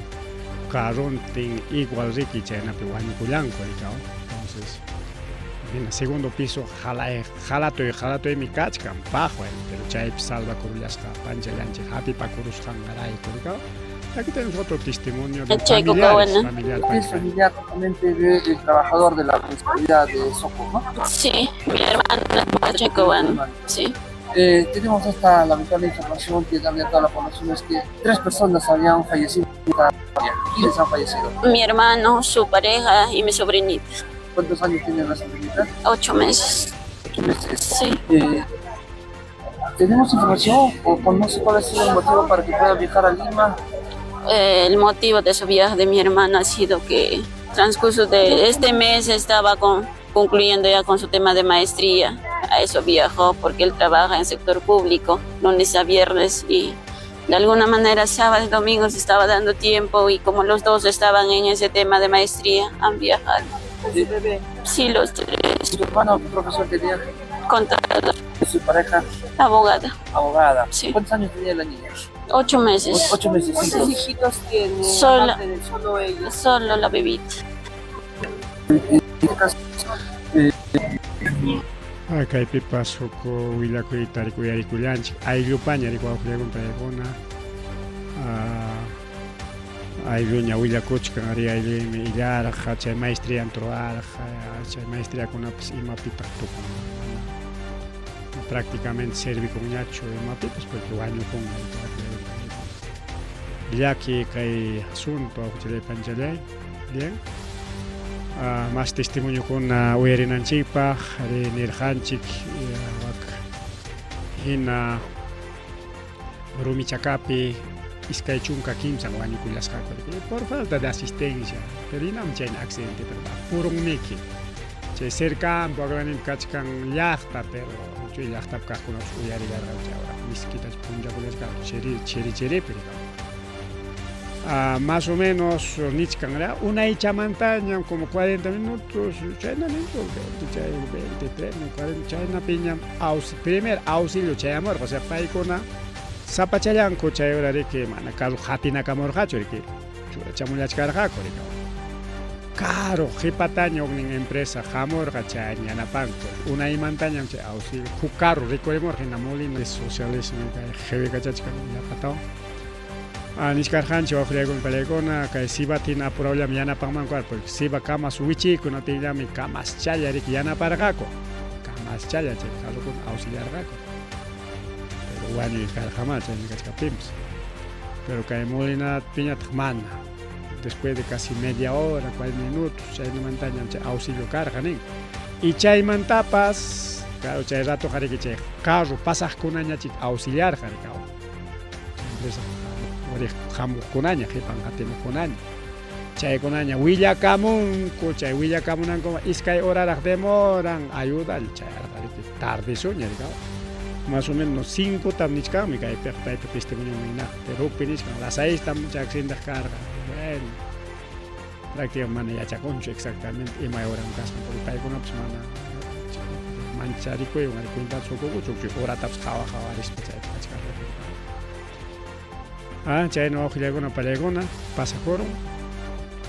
carrontin igual riki chaynapi wañukullanku riki. Entonces, en el segundo piso jalatoy kachkan paqwan, pero chaypi salvakurullasqa panchallanchik hapipakurusqanrayku riki. Aquí tenemos otro testimonio de familiar. Es familiar justamente del trabajador de la municipalidad de Soco, ¿no? Sí, mi hermana Pacheco, sí. Tenemos esta lamentable información que darle a toda la población, es que 3 personas habían fallecido. ¿Quiénes han fallecido? Mi hermano, su pareja y mi sobrinita. ¿Cuántos años tiene la sobrinita? 8 meses. 8 meses. Sí. ¿Tenemos información o conoce cuál ha sido el motivo para que pueda viajar a Lima? El motivo de su viaje de mi hermano ha sido que transcurso de este mes estaba concluyendo ya con su tema de maestría. A eso viajó porque él trabaja en sector público, lunes a viernes, y de alguna manera sábado y domingo se estaba dando tiempo, y como los dos estaban en ese tema de maestría, han viajado. ¿Sí? Sí, los tres. ¿Su hermano qué profesión tenía? Contador. ¿Su pareja? Abogada. Abogada. Sí. ¿Cuántos años tenía la niña? 8 meses. 8 meses. ¿Cuántos hijitos tiene? Solo. Aparte de solo ella. Solo la bebita. En este caso, Kaypipas huk willakuyta rikuyarikullanchik ayllupaña rikuwawqillakuna paykuna aylluña willakuchkan ari aylluymi illarqa chay maestrianta ruwarqa chay maestriakunapas imapitaq tukun mana prácticamente servikunñachu imapipas porque wañukunqa llaki kay asunto awqillay panchallay. Bien. Más testimoniokuna uyarinanchikpaq ari nirqanchik wak hina Rumichacapi 23 wañukullasqaku por falta de asistencia, pero inam chayna accidente, pero purunmiki chay cercampo agranim kachkan llaqta, pero chay llaqtapi kaqkunapas uyarillarqaku chay ahora miskitachu punchakullasqaku chiri chiri chiripi más o menos nichkan unaychamantañam como 40 minutos chayna ninchu 20 chay 23 40 chaynapiñam primer auxilio chayamurqa, o sea paykuna sapachallanku chay hora riki mana carro hatinakamurqachu riki churachamullachkarqaku riki caro qhipataña huknin empresa hamurqa chay yanapanku unaymantañam chay auxilio huk carro rikurimurqa hina Molina socialismo kay qhiwikachachkan llapatawan. Nichkarqanchik wawqillaykuna palaykuna kay Sibatina apurawllami yanapanmanku porque Siba kamas wichiykunapillami kamaschalla riki yanaparqaku kamaschalla chay carrokuna auxiliarqaku pero wañuy karqamá chaymi kachkaptinpas pero kay Molina piñataq mana después de casi media hora 40 minutos chaynamantañam chay auxilio karqa nin y chaymantapas claro chay ratoqa riki chay carro pasaqkunañachik auxiliarqa riki empresa hamuqkunaña qhipan qatimuqkunaña chaykunaña willakamunku chay willakamunanku iskay horaraq demoran ayuda chayarqa riki tardisuña riki más o menos 5 tam nichkanmi kaypiqa paypa testimonionman hinaqa pero hukpi nichkan las 6 tam chay accidente karqa bueno prácticamente mana yachakunchu exactamente imay horam kasqan porque paykunapas mana mancharikuywan ari cuentata sukukuchu chay horatapas qhawa qhawarispa chaypi kachkarqa. Chayna wawqillaykuna palaykuna pasakurun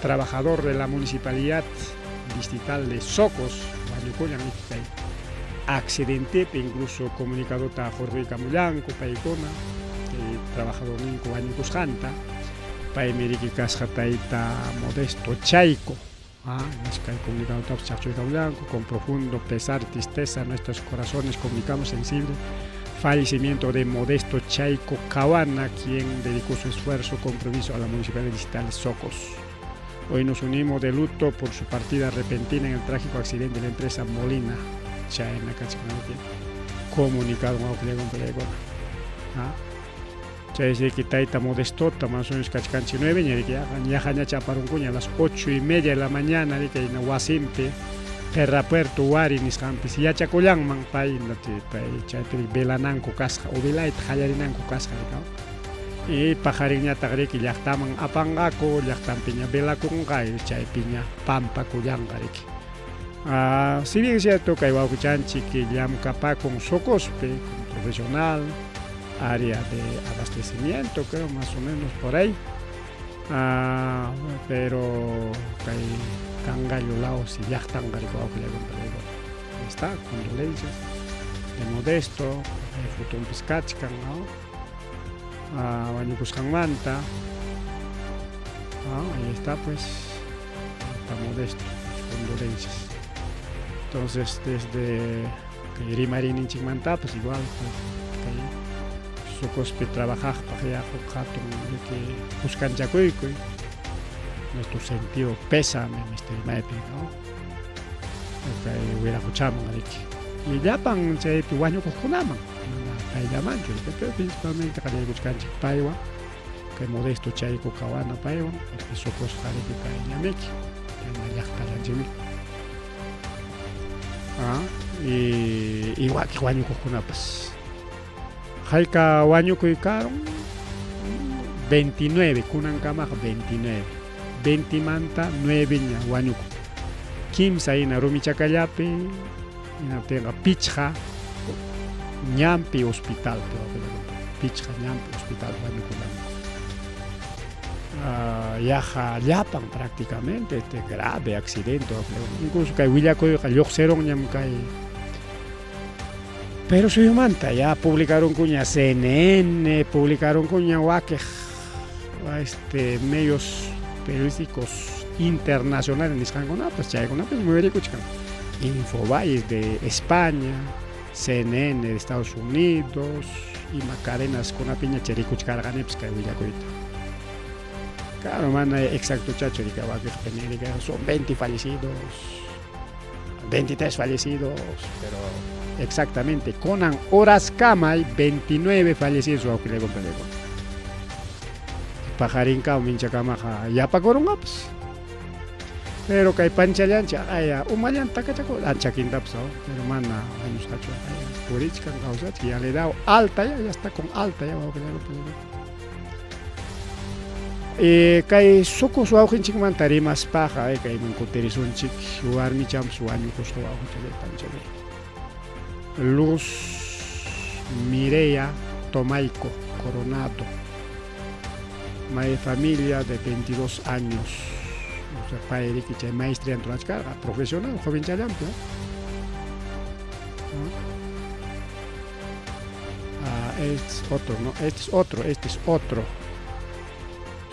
trabajador de la municipalidad distrital de Socos wañukullan kay accidentepi incluso comunicadota hurquykamullanku paykuna kay trabajadorninku wañukusqanta paymi riki kasqa tayta Modesto Chayco. Kay comunicadotapas chaqchuykamullanku con profundo pesar, tristeza nuestros corazones comunicamos sensible fallecimiento de Modesto Chayco Cahuana, quien dedicó su esfuerzo compromiso a la Municipalidad Distrital de Socos. Hoy nos unimos de luto por su partida repentina en el trágico accidente de la empresa Molina. Chayna kachkanawpi comunicado Chay riki tayta Modestota más o menos kachkanchik 9 riki ñajaña chaparunkuña a las 8:30 de la mañana riki na wasimpi Terrapuerto Wari nisqanpis yachakullanman pay pay chaypi velananku kasqa o velayta qallarinanku kasqa riki y paqarinñataq riki llaqtaman apanqaku llaqtanpiña velakunqa chaypiña pampakullanqa riki. Si bien es cierto kay wawqichanchik llamkapakun Socospi como profesional área de abastecimiento creo más o menos por ahí pero kay Cangallo laos y llaqtanqa riki wawqillaykuna palaykuna está condolencias de Modesto fotonpis kachkan ¿no? Wañukusqanmanta ahí está pues está Modesto condolencias. Entonces desde kay rimariyninchikmantapas igual kay Socospi trabajaqpaq ya huk hatun riki kuskanchakuykuy. Nuestro sentido pésame nista rimaypi, no? Kay wiraquchaman riki. Y llapan chaypi wañukuqkunaman, mana payllamanchu riki, pero principalmente qallaykuchkanchik paywan, kay Modesto Chayco Cahuana paywan, porque Socosqa riki kayñamiki, kayna llaqtallanchikmi. Ah, y, y wakiq wañukuqkunapas. Hayka wañukuy karun? 29, kunankamaqa 29. 20 manta 9 ña wañukun. Kimsa hina Rumichakallapi, hinaptinqa pichqa ñanpi hospitalpi, pichqa ñanpi hospital wañukunanku. Yaqa llapan prácticamente este grave accidente, incluso kay willakuyqa lluqsirunñam kay Pero suyumanta ya publicarunkuña CNN, publicarunkuña wakiq este medios periodísticos internacionales nisqankunapas, chaykunapas muyurikuchkan. Infobae de España, CNN de Estados Unidos, ima cadenas kunapiña chay rikuchkarqanipas kay willakuyta. Claro, mana exacto chacho rika wakiqpi nirika son 20 fallecidos, 23 fallecidos, pero exactamente kunan horaskama hay 29 fallecidos wawqillaykumpallayku. Paqarinkama minchakamaqa yapakurunqapas. Pero kay panchallanchik aya umallanta kachaku chakintapas pero mana wañusqachu aya purichkan kawsachkan ya le dado alta ya, ya está con alta ya wawqillaykumpallayku. Kay Socos wawqinchikmanta rimaspaqa kayman kutirisunchik warmichampas wañukusqa wawqichalay panchalay. Luz Mireya Tomaico Coronado, may familia de 22 años. O sea, pay riki chay maestría rurachkarqa, profesional, jovenchallampi. Ah, este es otro, ¿no? Este es otro, este es otro.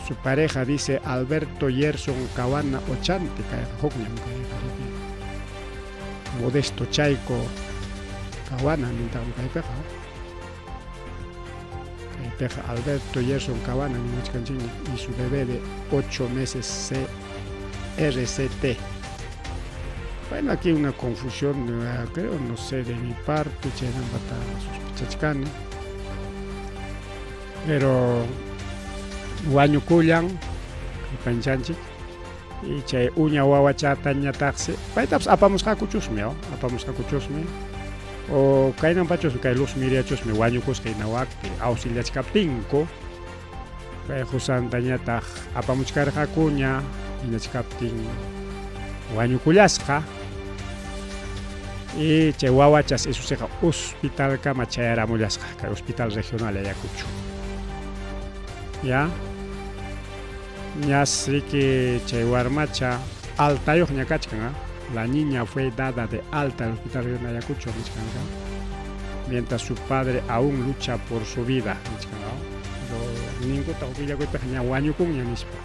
Su pareja dice Alberto Yerson Cahuana Ochante, kayqa hukñam kayqa riki. Modesto Chayco Cahuana nintaqmi kaypiqa. Kaypiqa Alberto Yerson Cahuana nimuchkanchikña y su bebé de 8 meses CRCT. Bueno, aquí una confusión, creo, no sé, de mi parte, chaynampata sospechachkani. Pero wañukullan panchanchik y chay uña wawachatañataqsi paytapas apamusqakuchusmi, apamusqakuchusmi o kaynanpachusmi kay Luz Miriachusmi wañukusqa hina wakpi auxiliachkaptinku kay qusantañataq apamuchkarqakuña hinachkaptin wañukullasqa y chay wawachas isusiqa hospitalkama chayaramullasqa kay hospital regional Ayacucho. Ya ñas riki chay warmacha altayuqña kachkan, la niña fue dada de alta al hospital regional Ayacucho nichkan, mientras su padre aún lucha por su vida nichkan, pero ninkutaq willakuypiqa ña wañukunña nispa.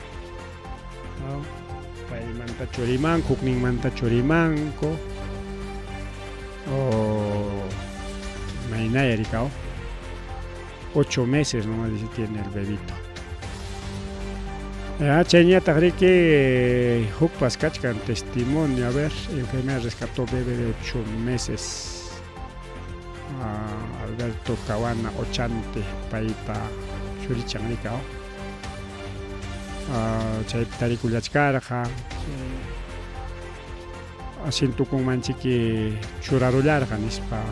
Paymanta churimanku, hukninmanta churimanku o maynaya rikaw 8 meses nomás dice tiene el bebito. Chayñataq riki hukpas kachkan testimonio, a ver, enfermera rescató bebé de 8 meses. Alberto Cahuana Ochante paypa churichan rikaw. Chaypi tarikullachkarqa asientukunmanchiki churarullarqa nispa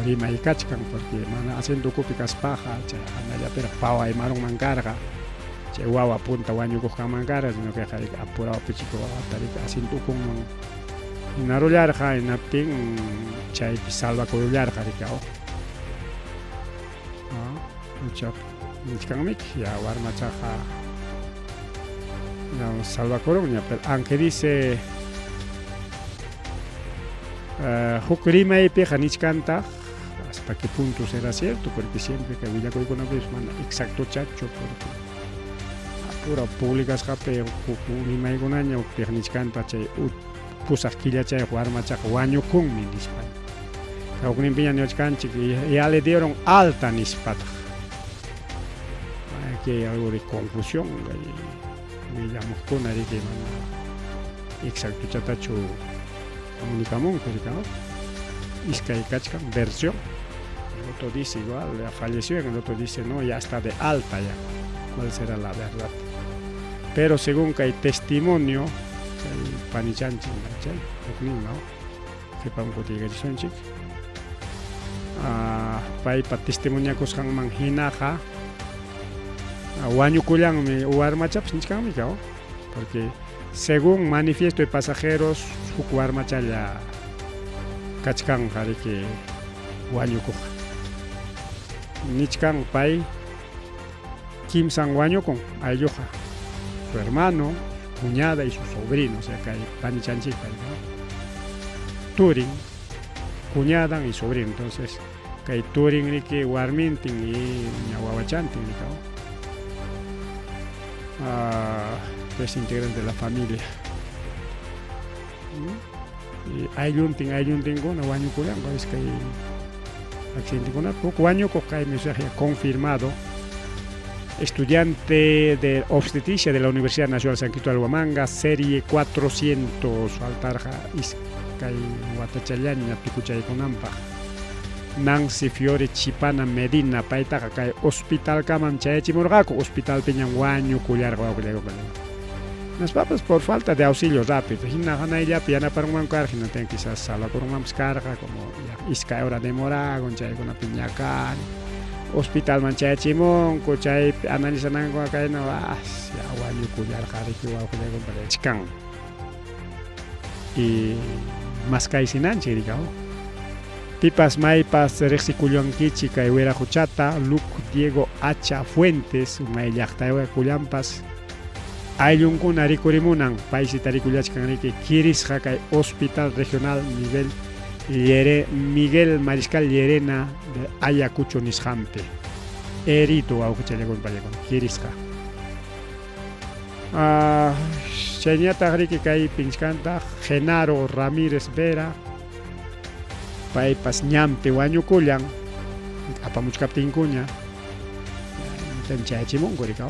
rimay kachkan porque mana asientukupi kaspaqa chay hanallapiraq pawaymarunman karqa chay wawa punta wañukuqkanman karqa sino que apurado pichika wawata riki asientukunman hinarullarqa hinaptin chaypi salvakurullarqa rikaw. Nichkanmiki ya warmachaqa ya salvakurunña, pero aunque dice huk rimaypiqa nichkantaq hasta qué punto será cierto, porque siempre que willakuykunapis mana exacto chacho, porque apura publicasqapi huk rimaykunaña hukpiqa nichkanta chay pusaq killachayuq warmachaqa wañukunmi nispa. Hukninpiña niwachkanchik ya le dieron alta nispataq. Aquí hay algo de confusión, kay willamuqkuna riki mana exactochatachu comunicamunku riki, ¿no? Iskay kachkan versión. El otro dice igual, ya falleció, el otro dice no, ya está de alta ya. ¿Cuál será la verdad? Pero según kay testimonio, kay panichanchik, chay, huknin, ¿no? Qhipan kutiykachisunchik. Paypa testimoniakusqanman hinaqa wañukullanmi warmachapas nichkanmi kaw, porque según manifiesto de pasajeros huk warmachalla kachkanqa riki wañukuqqa. Nichkan pay kimsan wañukun aylluqa, su hermano, su cuñada y su sobrino, o sea kay panichanchikpa, ¿no? Turin, cuñadan y sobrino, entonces kay turin riki warmintin y ña wawachantin rikaw. Tres integrantes de la familia. Y aylluntin aylluntinkuna wañukullanku iskay accidentekuna huk wañukuq kaymi confirmado estudiante de obstetricia de la Universidad Nacional San Cristóbal Huamanga, serie 400, faltarqa iskay watachallaña tukuchaykunanpaq. Nancy Fiore Chipana Medina, paytaqa kay hospitalkamam chayachimurqaku, hospitalpiñam wañukullarqa wawqillaykuqa. Hinaspapas por falta de auxilio rápido, hina hanayllapi yanaparunmanku karqa, hinaptin quizás salvakurunmanpas karqa, como iskay hora demoragun, chaykunapi ñakani. Hospitalman chayachimunku, chaypi analizananku kayna, ya wañukullarqa riki wawqillaykupa chkan. Y maskaysinanchik rikaw. Pipas maypas riqsikullankichik kay wiraquchata Luc Diego Hacha Fuentes, may llaqtayuqullanpas ayllunkuna rikurimunan, paysi tarikullachkan riki kirisqa kay Hospital Regional Miguel Llere, Miguel Mariscal Llerena de Ayacucho nisqanpi. Herido wawqichallakuna payakuna kirisqa. Chayñataq riki kay pinchkantaq Genaro Ramírez Vera, paypas ñanpi wañukullan apamuchkaptinkuña chayachimunku rikaw.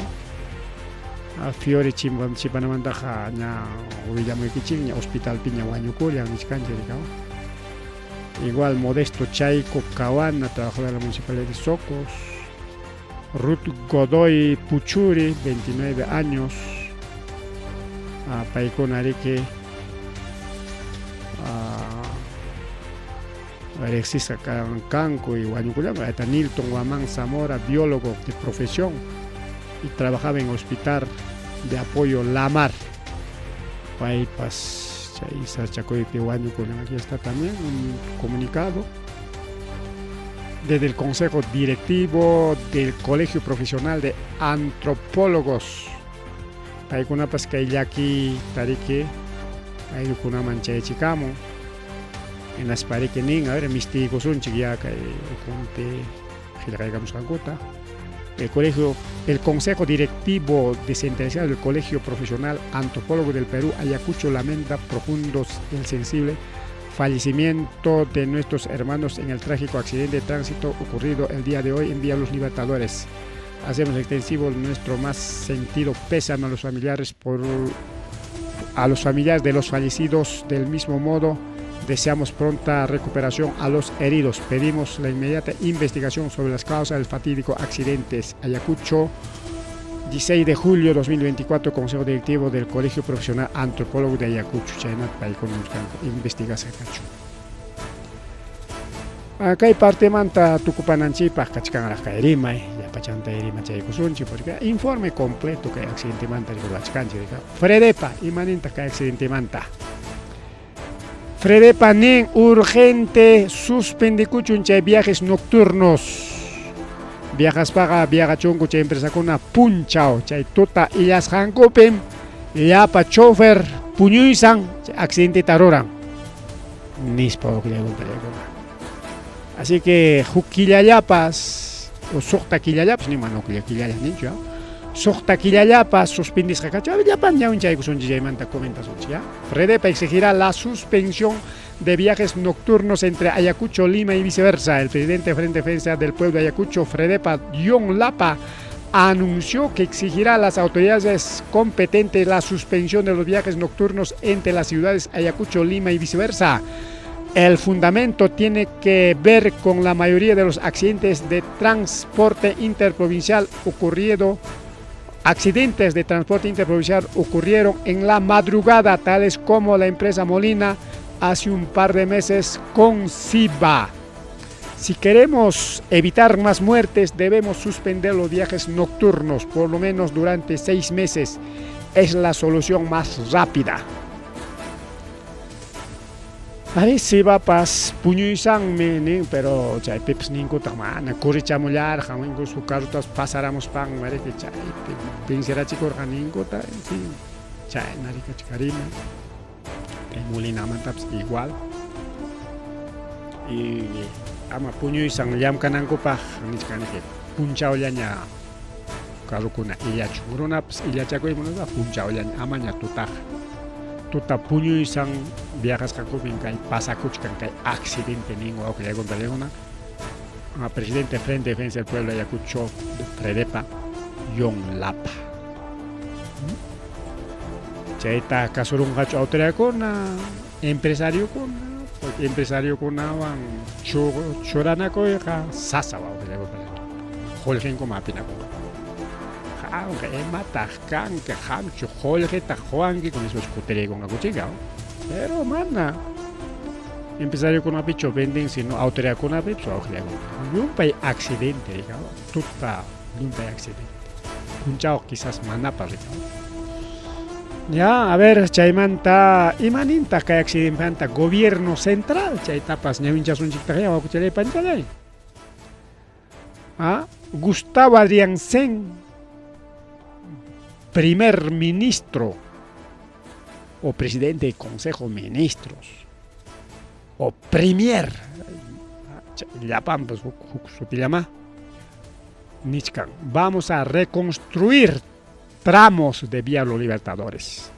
Fiore Chipanamantaqa ña willamuykichikña hospitalpiña wañukullan nichkanchik rikaw. Igual Modesto Chaico Cahuana, trabajador de la Municipalidad de Socos. Ruth Godoy Puchuri, 29 años. Paykuna riki riqsisqa kanku y wañukullanku. Ahí está Nilton Guamán Zamora, biólogo de profesión y trabajaba en hospital de apoyo Lamar. Paypas chay sachakuypi wañukullan. Aquí está también un comunicado desde el Consejo Directivo del Colegio Profesional de Antropólogos. Paykunapas kay llaki tariki ayllukunaman chayachikamun. Hinaspa riki nin, a ver, mistiykusunchik ya kay ukhunpi qillqaykamusqankuta. El colegio, el Consejo Directivo Descentralizado del Colegio Profesional Antropólogo del Perú, Ayacucho, lamenta profundo el sensible fallecimiento de nuestros hermanos en el trágico accidente de tránsito ocurrido el día de hoy en Vía Los Libertadores. Hacemos extensivo nuestro más sentido pésame a los familiares a los familiares de los fallecidos. Del mismo modo, deseamos pronta recuperación a los heridos. Pedimos la inmediata investigación sobre las causas del fatídico accidente. Ayacucho, 16 de julio 2024, Consejo Directivo del Colegio Profesional Antropólogo de Ayacucho. Chaynat paykuna investigasqa kachun. Kay partemanta tukupananchikpaq kachkanraq kay rimay, llapachanta rimachaykusunchik, porque informe completo kay accidentemanta rurachkanchik. Fredepa, imanintaq kay accidentemanta. Fredepa nin urgente suspendikuchun chay viajes nocturnos. Viajaspaqa viajachunku chay empresakuna punchaw chay tuta illasqankupim llapa chofer puñuysan chay accidenteta ruran nispa wawqillaykuna. Así que huk killallapas o suqta killallapas ni mana killalla ninchu, suqta killallapas suspendisqa kachun. Llapan ñawinchaykusunchik chaymanta comentasunchik ya. Fredepa exigirá la suspensión de viajes nocturnos entre Ayacucho, Lima y viceversa. El presidente de Frente Defensa del Pueblo de Ayacucho, Fredepa John Lapa, anunció que exigirá a las autoridades competentes la suspensión de los viajes nocturnos entre las ciudades Ayacucho, Lima y viceversa. El fundamento tiene que ver con la mayoría de los accidentes de transporte interprovincial ocurrido. Accidentes de transporte interprovincial ocurrieron en la madrugada, tales como la empresa Molina hace un par de meses con Siba. Si queremos evitar más muertes, debemos suspender los viajes nocturnos, por lo menos durante 6 meses. Es la solución más rápida. Ari sibapas puñuysanmi nin, pero chaypipas ninkutaq mana kurichamullarqan, incluso carrotas pasaramuspan riki chaypi vencerachikurqa ninkuta, en fin, chayna rikachkarima. Kay Molinamantapas igual. Y ama puñuysan llamkanankupaq nichkaniki punchawllaña carrokuna illachun, runapas illachakuy munaspa punchawllaña amaña tutaqa. Tuta puñuysan viajasqankupin kay pasakuchkan kay accidente nin wawqillaykunta a presidente Frente Defensa del Pueblo de Ayacucho, Fredepa, John Lapa. Chayta kasurunqachu autoridadkuna, empresariokuna, porque empresariokunawan churanakuyqa sasa wawqillaykunta qullqinkuman apinakunqa. Qamqa imataq kanki, qamchu qullqita quwanki nispas kutiriykunqakuchika, pero mana empresariokunapichu venden, sino autoridadkunapipas wawqillaykunata. Llumpay accidente, digamos, tuta llumpay accidente. Punchaw quizás manapas, digamos. Ya, a ver, chaymanta, imanintaq kay accidente gobierno central, chaytapas ñawinchasunchiktaq ya wawqichalay panchalay. Ah, Gustavo Adrianzén, primer ministro o presidente del Consejo de Ministros o premier llapanpas huk sutillama nichkan, vamos a reconstruir tramos de Vía Los Libertadores.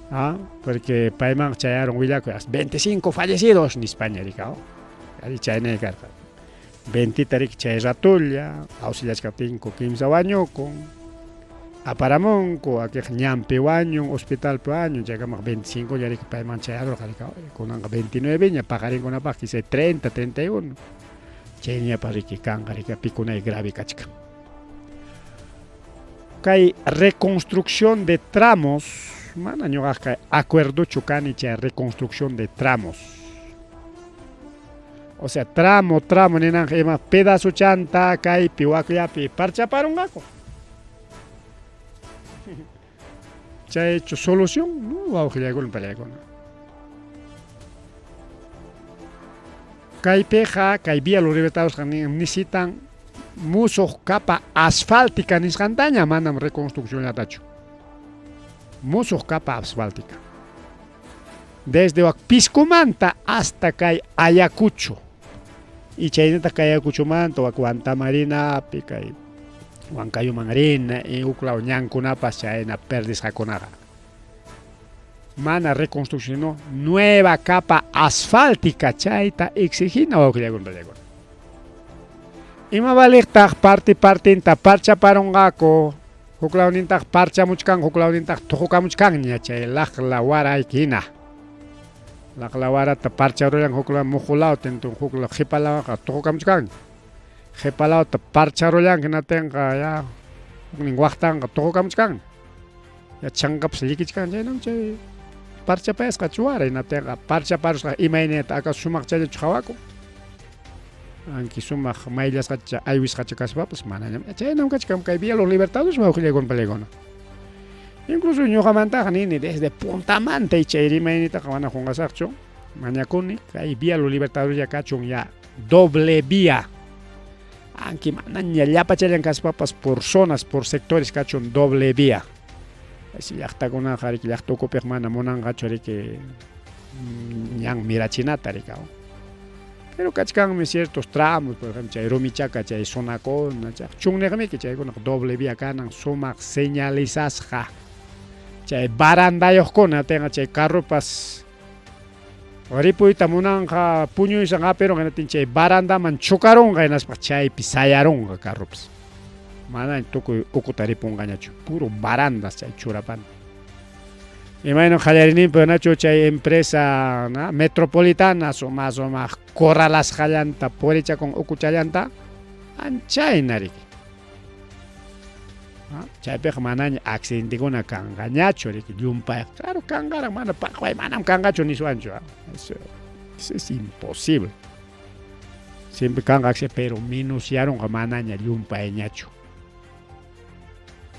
Ah, porque payman chayaron willakuy 25 fallecidos nispaña rikao. Ari chaynay karqa. 20 riki chay ratulla, auxiliachkaptinku kimsa wañukun, aparamunku, akiq ñanpi wañun, hospitalpi wañun, chaykamaq 25 lla riki payman chayarurqa rikao, kunanqa 29 ña paqarinkunapaq quizá 30, 31. Chayñapas riki kanqa riki pikunay grave kachkan. Kay reconstrucción de tramos, mana ñuqaqa acuerdochu kani chay reconstrucción de tramos. O sea, tramo, tramo ninanqa ima pedazo chanta kaypi wakllapi parchaparunqaku. Chaychu solución, no, wawqillaykuna palaykuna. Kaypiqa kay Vía Los Libertadores necesitan musuq capa asfáltica nisqantaña, manam reconstruccionllatachu. Musuq capa asfáltica. Desde Piscomanta hasta kay Ayacucho. Y chaynata kay Ayacuchomanta wak Huantamarinapi kay Huancayuman rina y huklaw ñankunapas chayna perdisqakunaqa. Mana reconstrucción, no, nueva capa asfáltica chayta exigina wawqillaykuna. Ima valiqtaq parti partinta parchaparunqaku, huklawnintaq parchamuchkan, huklawnintaq tuqukamuchkanña chay laqla warayki hina. Laqla warata parcharullan huklaw muqulawta, entonces huklaw qhipalawqa tuqukamuchkanña. Qhipalawta parcharullan hinatinqa ya huknin waqtanqa tuqukamuchkanña. Ya chanqapas llikichkan chaynam chay parchapayasqa chuwara hinatinqa parchaparusqa imaynata acaso sumaqchallachu qhawakun. Anki sumaq mayllasqacha aywisqacha kaspapas manañam chaynam kachkan kay Vía Los Libertadores wawqillaykuna palaykuna. Incluso ñuqamantaqa nini desde puntamanta chay rimaynitaqa mana qunqasaqchu, mañakuni kay Vía Los Libertadores ya kachun ya doble vía. Anki manaña llapachallan kaspapas por zonas, por sectores kachun doble vía. Así llaqtakunaqa riki llaqta ukupiq mana munanqachu riki ñan mirachinata rikaw. Pero kachkanmi ciertos tramos, por ejemplo, chay Rumichaca, chay zonakuna, chay chunniqmiki chaykunaqa doble vía kanan sumaq señalizasqa. Chay barandayuqkuna tenga chay carropas Ripuyta munanqa puñuysan hapirunqa hinaptin chay barandaman chocarunqa hinaspa chaypi sayarunqa carropas. Mana tukuy ukuta ripunqañachu, puro barandas chay churapana. Imayna qallariyninpi nachu chay empresa na, metropolitana suma sumaq corralasqallanta purichakun ukuchallanta anchayna riki. Chaypiqa manaña accidentekuna kanqañachu riki llumpayqa. Claro kanqaraq mana paqway manam kanqachu niswanchu. Eso, eso es imposible. Siempre kanqa accidente, pero minusyarunqa manaña llumpayñachu.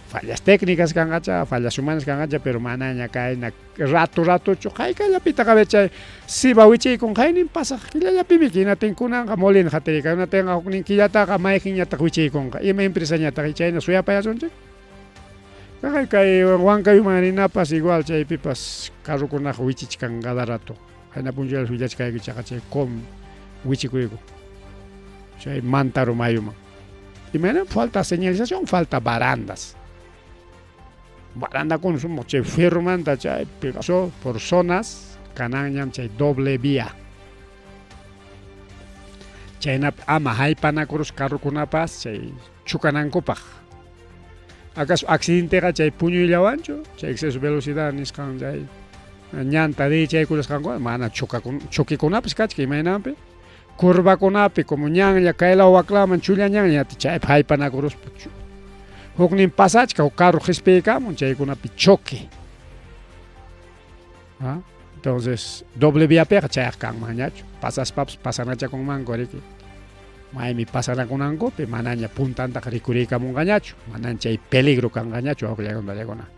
Fallas técnicas kanqacha, fallas humanas kanqacha, pero manaña kayna rato ratochu haykallapitaq a ver chay siba wichiykun qaynin pasaq killallapimi hinatin kunanqa Molina hatariyka hinatinqa huknin killataqa mayqinñataq wichiykunqa ima empresañataq chayna suyapayasunchik kaqay kay Huancayuman rinapas igual chaypipas carrokunaqa wichichkan cada rato qayna punchawllapas willachkayku chaqa chay com wichikuyku chay Mantaro mayuman imayna falta señalización falta barandas barandakuna sumaq chay fierromanta chaypi por zonas kananñam chay doble vía chaynapi ama haypanakurus carrokunapas chay chukanankupaq acaso accidenteqa chay puñuyllawanchu chay exceso velocidad nisqan chay ñanta dirichaykullasqanku mana choquekunapas kachkan imaynanpi curvakunapi como ñanlla kay law wak lawman chulla ñanlla chaypi haypanakuruspa huknin pasachka huk carro qispiykamun chaykunapi choque. ¿Ah? Entonces, doble viapiqa chayaq kanmanñachu pasaspapas pasanachakunmanku riki maymi pasanakunankupi manaña puntantaqa rikuriykamunqañachu manaña chay peligro kanqañachu wawqillakuna.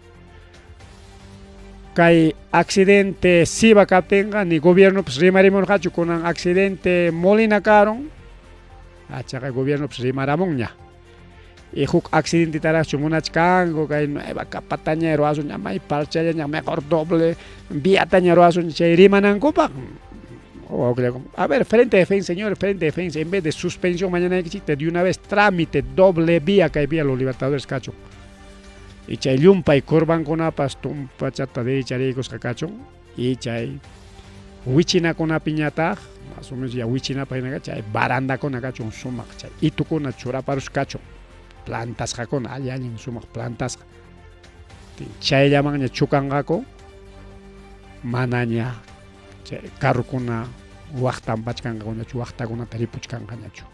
Kay accidente Siba kaptinqa ni gobiernopas rimarimurqachu kunan accidente Molina karun achaqa gobiernopas rimaramunña y huk accidentetaraqchu munachkanku kay nueva capataña ruwasun may parchallaña mejor doble viataña ruwasun chay rimanankupaq. A ver, frente de defensa, señor, frente de defensa, en vez de suspensión mañana existe de una vez trámite doble vía que hay vía los Libertadores cacho. Y chay llumpay curvankunapas tumpachata derichariykusqa kachun y chay wichinakunapiñataq más o menos ya wichinapaq hina chay barandakuna kachun sumaq chay itukuna churaparus kachun plantasqakuna alli allin sumaq plantasqa chayllamanña chukanqaku manaña chay carrokuna waqtanpachkanqakuñachu waqtakunata ripuchkanqañachu.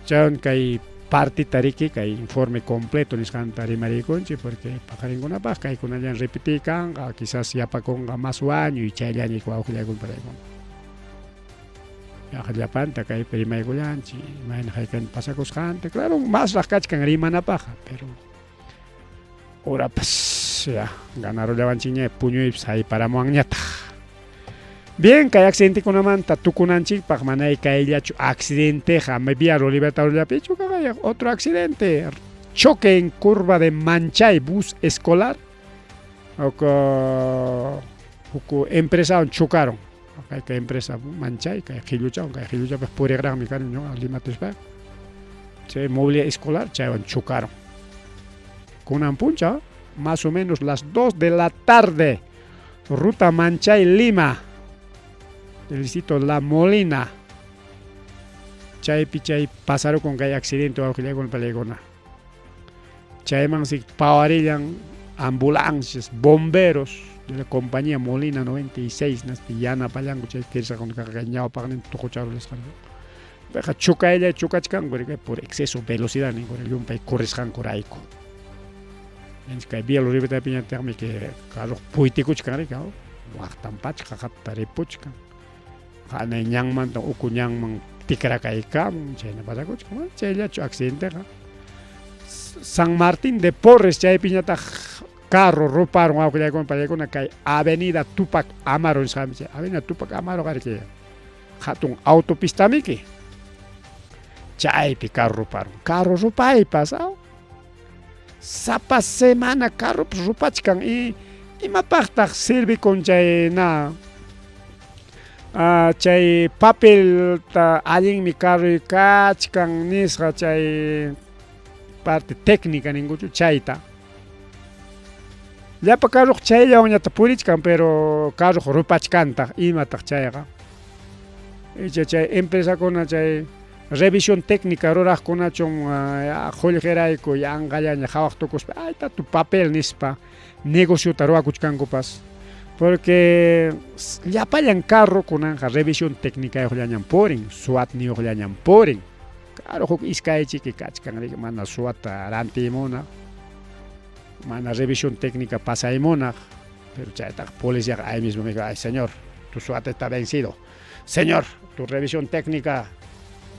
Chaywan kay partita riki kay informe completo nisqanta rimariykunchik porque paqarinkunapaq kaykunallan repetiykanqa quizás yapakunqa más wañuy chayllaña wawqillaykuna palaykuna. Yaqa llapanta kaypi rimaykullanchik imayna hayk'an pasakusqanta claro masraq kachkan rimanapaqqa pero urapas ya ganarullawanchikña puñuypas hayparamuwanñataq. Bien, kay accidentekunamanta tukunanchikpaq manay kayllachu accidenteqa vía Libertadorllapichu kaqay otro accidente choque en curva de Manchay bus escolar huk empresawan chocaron kay empresa Manchay kay qhilluchawan kay qhilluchapas puriqraqmi kani ñuqa Limata rispaqa chay movilidad escolar chaywan chocaron kunan punchaw más o menos las 2 de la tarde ruta Manchay Lima del distrito La Molina chaypi chay pasarukun kay accidente wawqillaykuna palaykuna chaymansi pawarillan ambulancias bomberos de la compañía Molina 96 naspi yanapallanku chay kirsaquna kay ñawpaqninta tuqucharullasqanku payqa chukaylla chukachkanku por exceso velocidad ninku llumpay corrisqankurayku kay vía Los Libertadores que carro puytikuchkan riki waqtan pacha qaqata ripuchkan hanay ñanmanta uku ñanman tikrakaykamun chayna pasakuchkan chayllachu accidenteqa San Martín de Porres chaypiñataq carro ruparun wawqillaykuna palaykuna kay Avenida Tupac Amaru nisqanpi chay Avenida Tupac Amaru qariki hatun autopistamiki chaypi carro ruparun carro rupaypas sapa semana carropas rupachkan y imapaqtaq sirvikun chay na chay papelta allinmi carroy kachkan nisqa chay parte técnica ninkuchu chayta. Llapa carroq chayllawanñataq purichkan, pero carroq rupachkantaq, imataq chayqa? Icha chay empresakuna chay revisión técnica ruraqkunachum qullqirayku yanqallaña qhawaq tukuspa, ay tatu papel nispa negociota ruwakuchkankupas. Porque llapallan carro kunanqa revisión técnicayuqllañam purin, SWATniyuqllañam purin. Claro, huk iskaychiki kachkan, riki, mana SWATta rantiy munaq, mana revisión técnica pasay munaq, pero chaytaqa policiaqa ahí mismo me dijo, ay señor, tu SWAT está vencido, señor, tu revisión técnica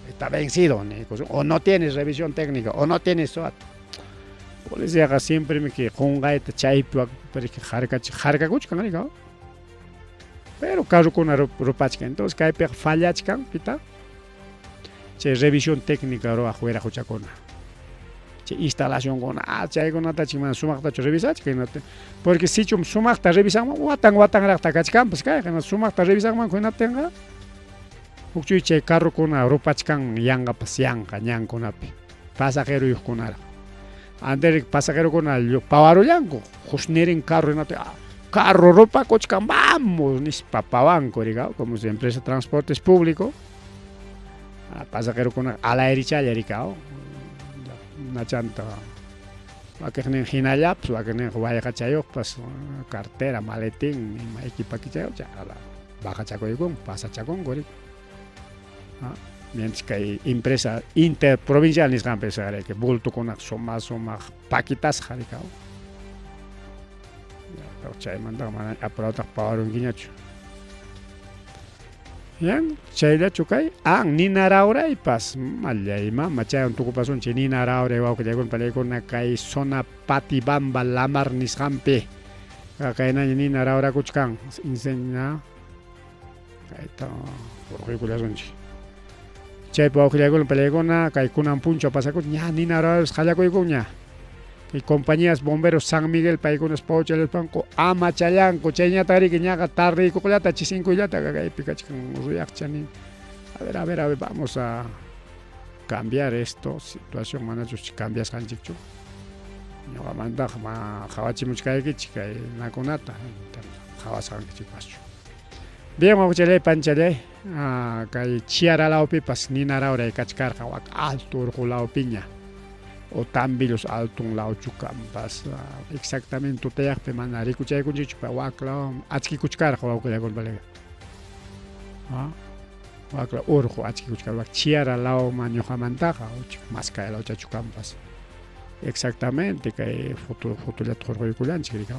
está vencido, o no tienes revisión técnica, o no tienes SWAT. Policiaqa siempre me que qunqayta chaypi harkakuchkan, riki, pero carrokuna rupachkan, entonces kaypiqa fallachkan, pita chay revisión técnica ruwaq wiraquchakuna, chay instalacionkuna, chaykunatachi mana sumaqtachu revisachkan, porque sichum sumaqta revisanman watan watanraqta kachkanpas kayqa, sumaqta revisanmanku hinaptinqa hukchuy chay carrokuna rupachkan yanqapas yanqa ñankunapi pasajeroyuqkunaraq. Antes pasajerokuna pawarullanku, husnirin carro hinaptin, carro rupakuchkan, vamos nispa pawanku, rika, como si empresa de transportes público, pasajerokuna alayrichalla, rika, nachanta wakiqnin hinallapas, wakiqninqa wayqachayuqpas, cartera, maletín, ima equipakichayuq, chay bajachakuykun, pasachakunku, riki. Mientras kay empresa interprovincial nisqanpi riki bultokunaqa sumaq sumaq paquitasqa, rika. Chaymantaqa mana apurawtaqa pawarunkiñachu. Yan, chayllachu kay? Nina rawraypas, mallay mama, chaywan tukupasunchik nina rawray wawqillaykuna panillaykuna kay zona Patibamba Lamar nisqanpi. Kaynaña nina rawrakuchkan, incendio kayta urquykullasunchik. Chaypi wawqillaykuna panillaykuna kay kunan punchaw pasakuchkan ña nina rawraypas qallakuykunña. Kay compañías bomberos San Miguel paykunas pawchallaspanku amachallanku, chayñataq riki ñaqa tardeykuqllata chisinkuyllata kaypi kachkan ruyaqcha nin. A ver, a ver, a ver, vamos a cambiar esto, situación manachus cambiasqanchikchu. Ñuqamantaqa ma qhawachimuchkaykichik kay nakunata, qhawasqankichikpaschu. Bien, wawqichalay, panichalay, kay Chiara lawpipas nina rawray kachkarqa wak alto urqu lawpiña, o Tambillos altun lawchu kampas, exactamente tutayaqpi mana rikuchaykunchikchu, pero wak law achkikuchkarqa wawqillaykuna panillaykuna. Wakla urqu achkikuchkarqa, wak Chiara lawman ñuqamantaqa, maskay lawchachu kampas. Exactamente kay foto fotollata hurquykullanchik, rika.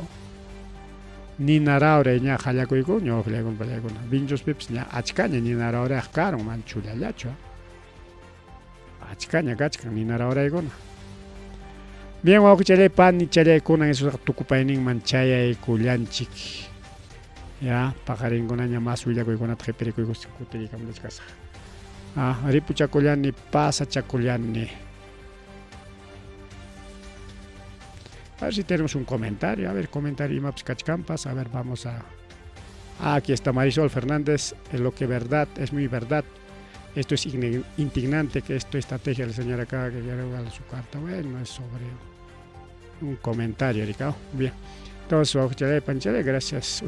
Nina rawray ña qallakuykunña wawqillaykuna panillaykuna. Vinchospipas ña achkaña nina rawrayqa karun, mana chullallachu. Achkaña kachkan nina rawraykuna. Bien, wawqichalay, panichalay, kunan esoqa tukupayninman chayaykullanchik. Ya, paqarinkunaña mas willakuykunata qhipirikuykuspa kutirikamullachkasaq. Ripuchakullani, pasachakullani. A ver si tenemos un comentario. A ver, comentario imapas kachkanpas. A ver, vamos a... Aquí está Marisol Fernández. Lo que verdad, es muy verdad. Esto es indignante, que esto es estrategia del señor acá, que ya su carta. Bueno, es sobre un comentario, Ricardo. Bien. Entonces, gracias.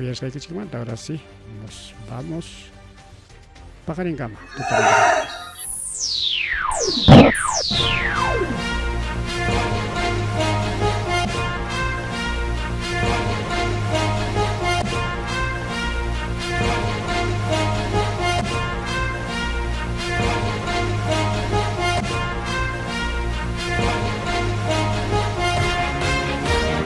Ahora sí, nos vamos. Paqarinkama. Totalmente.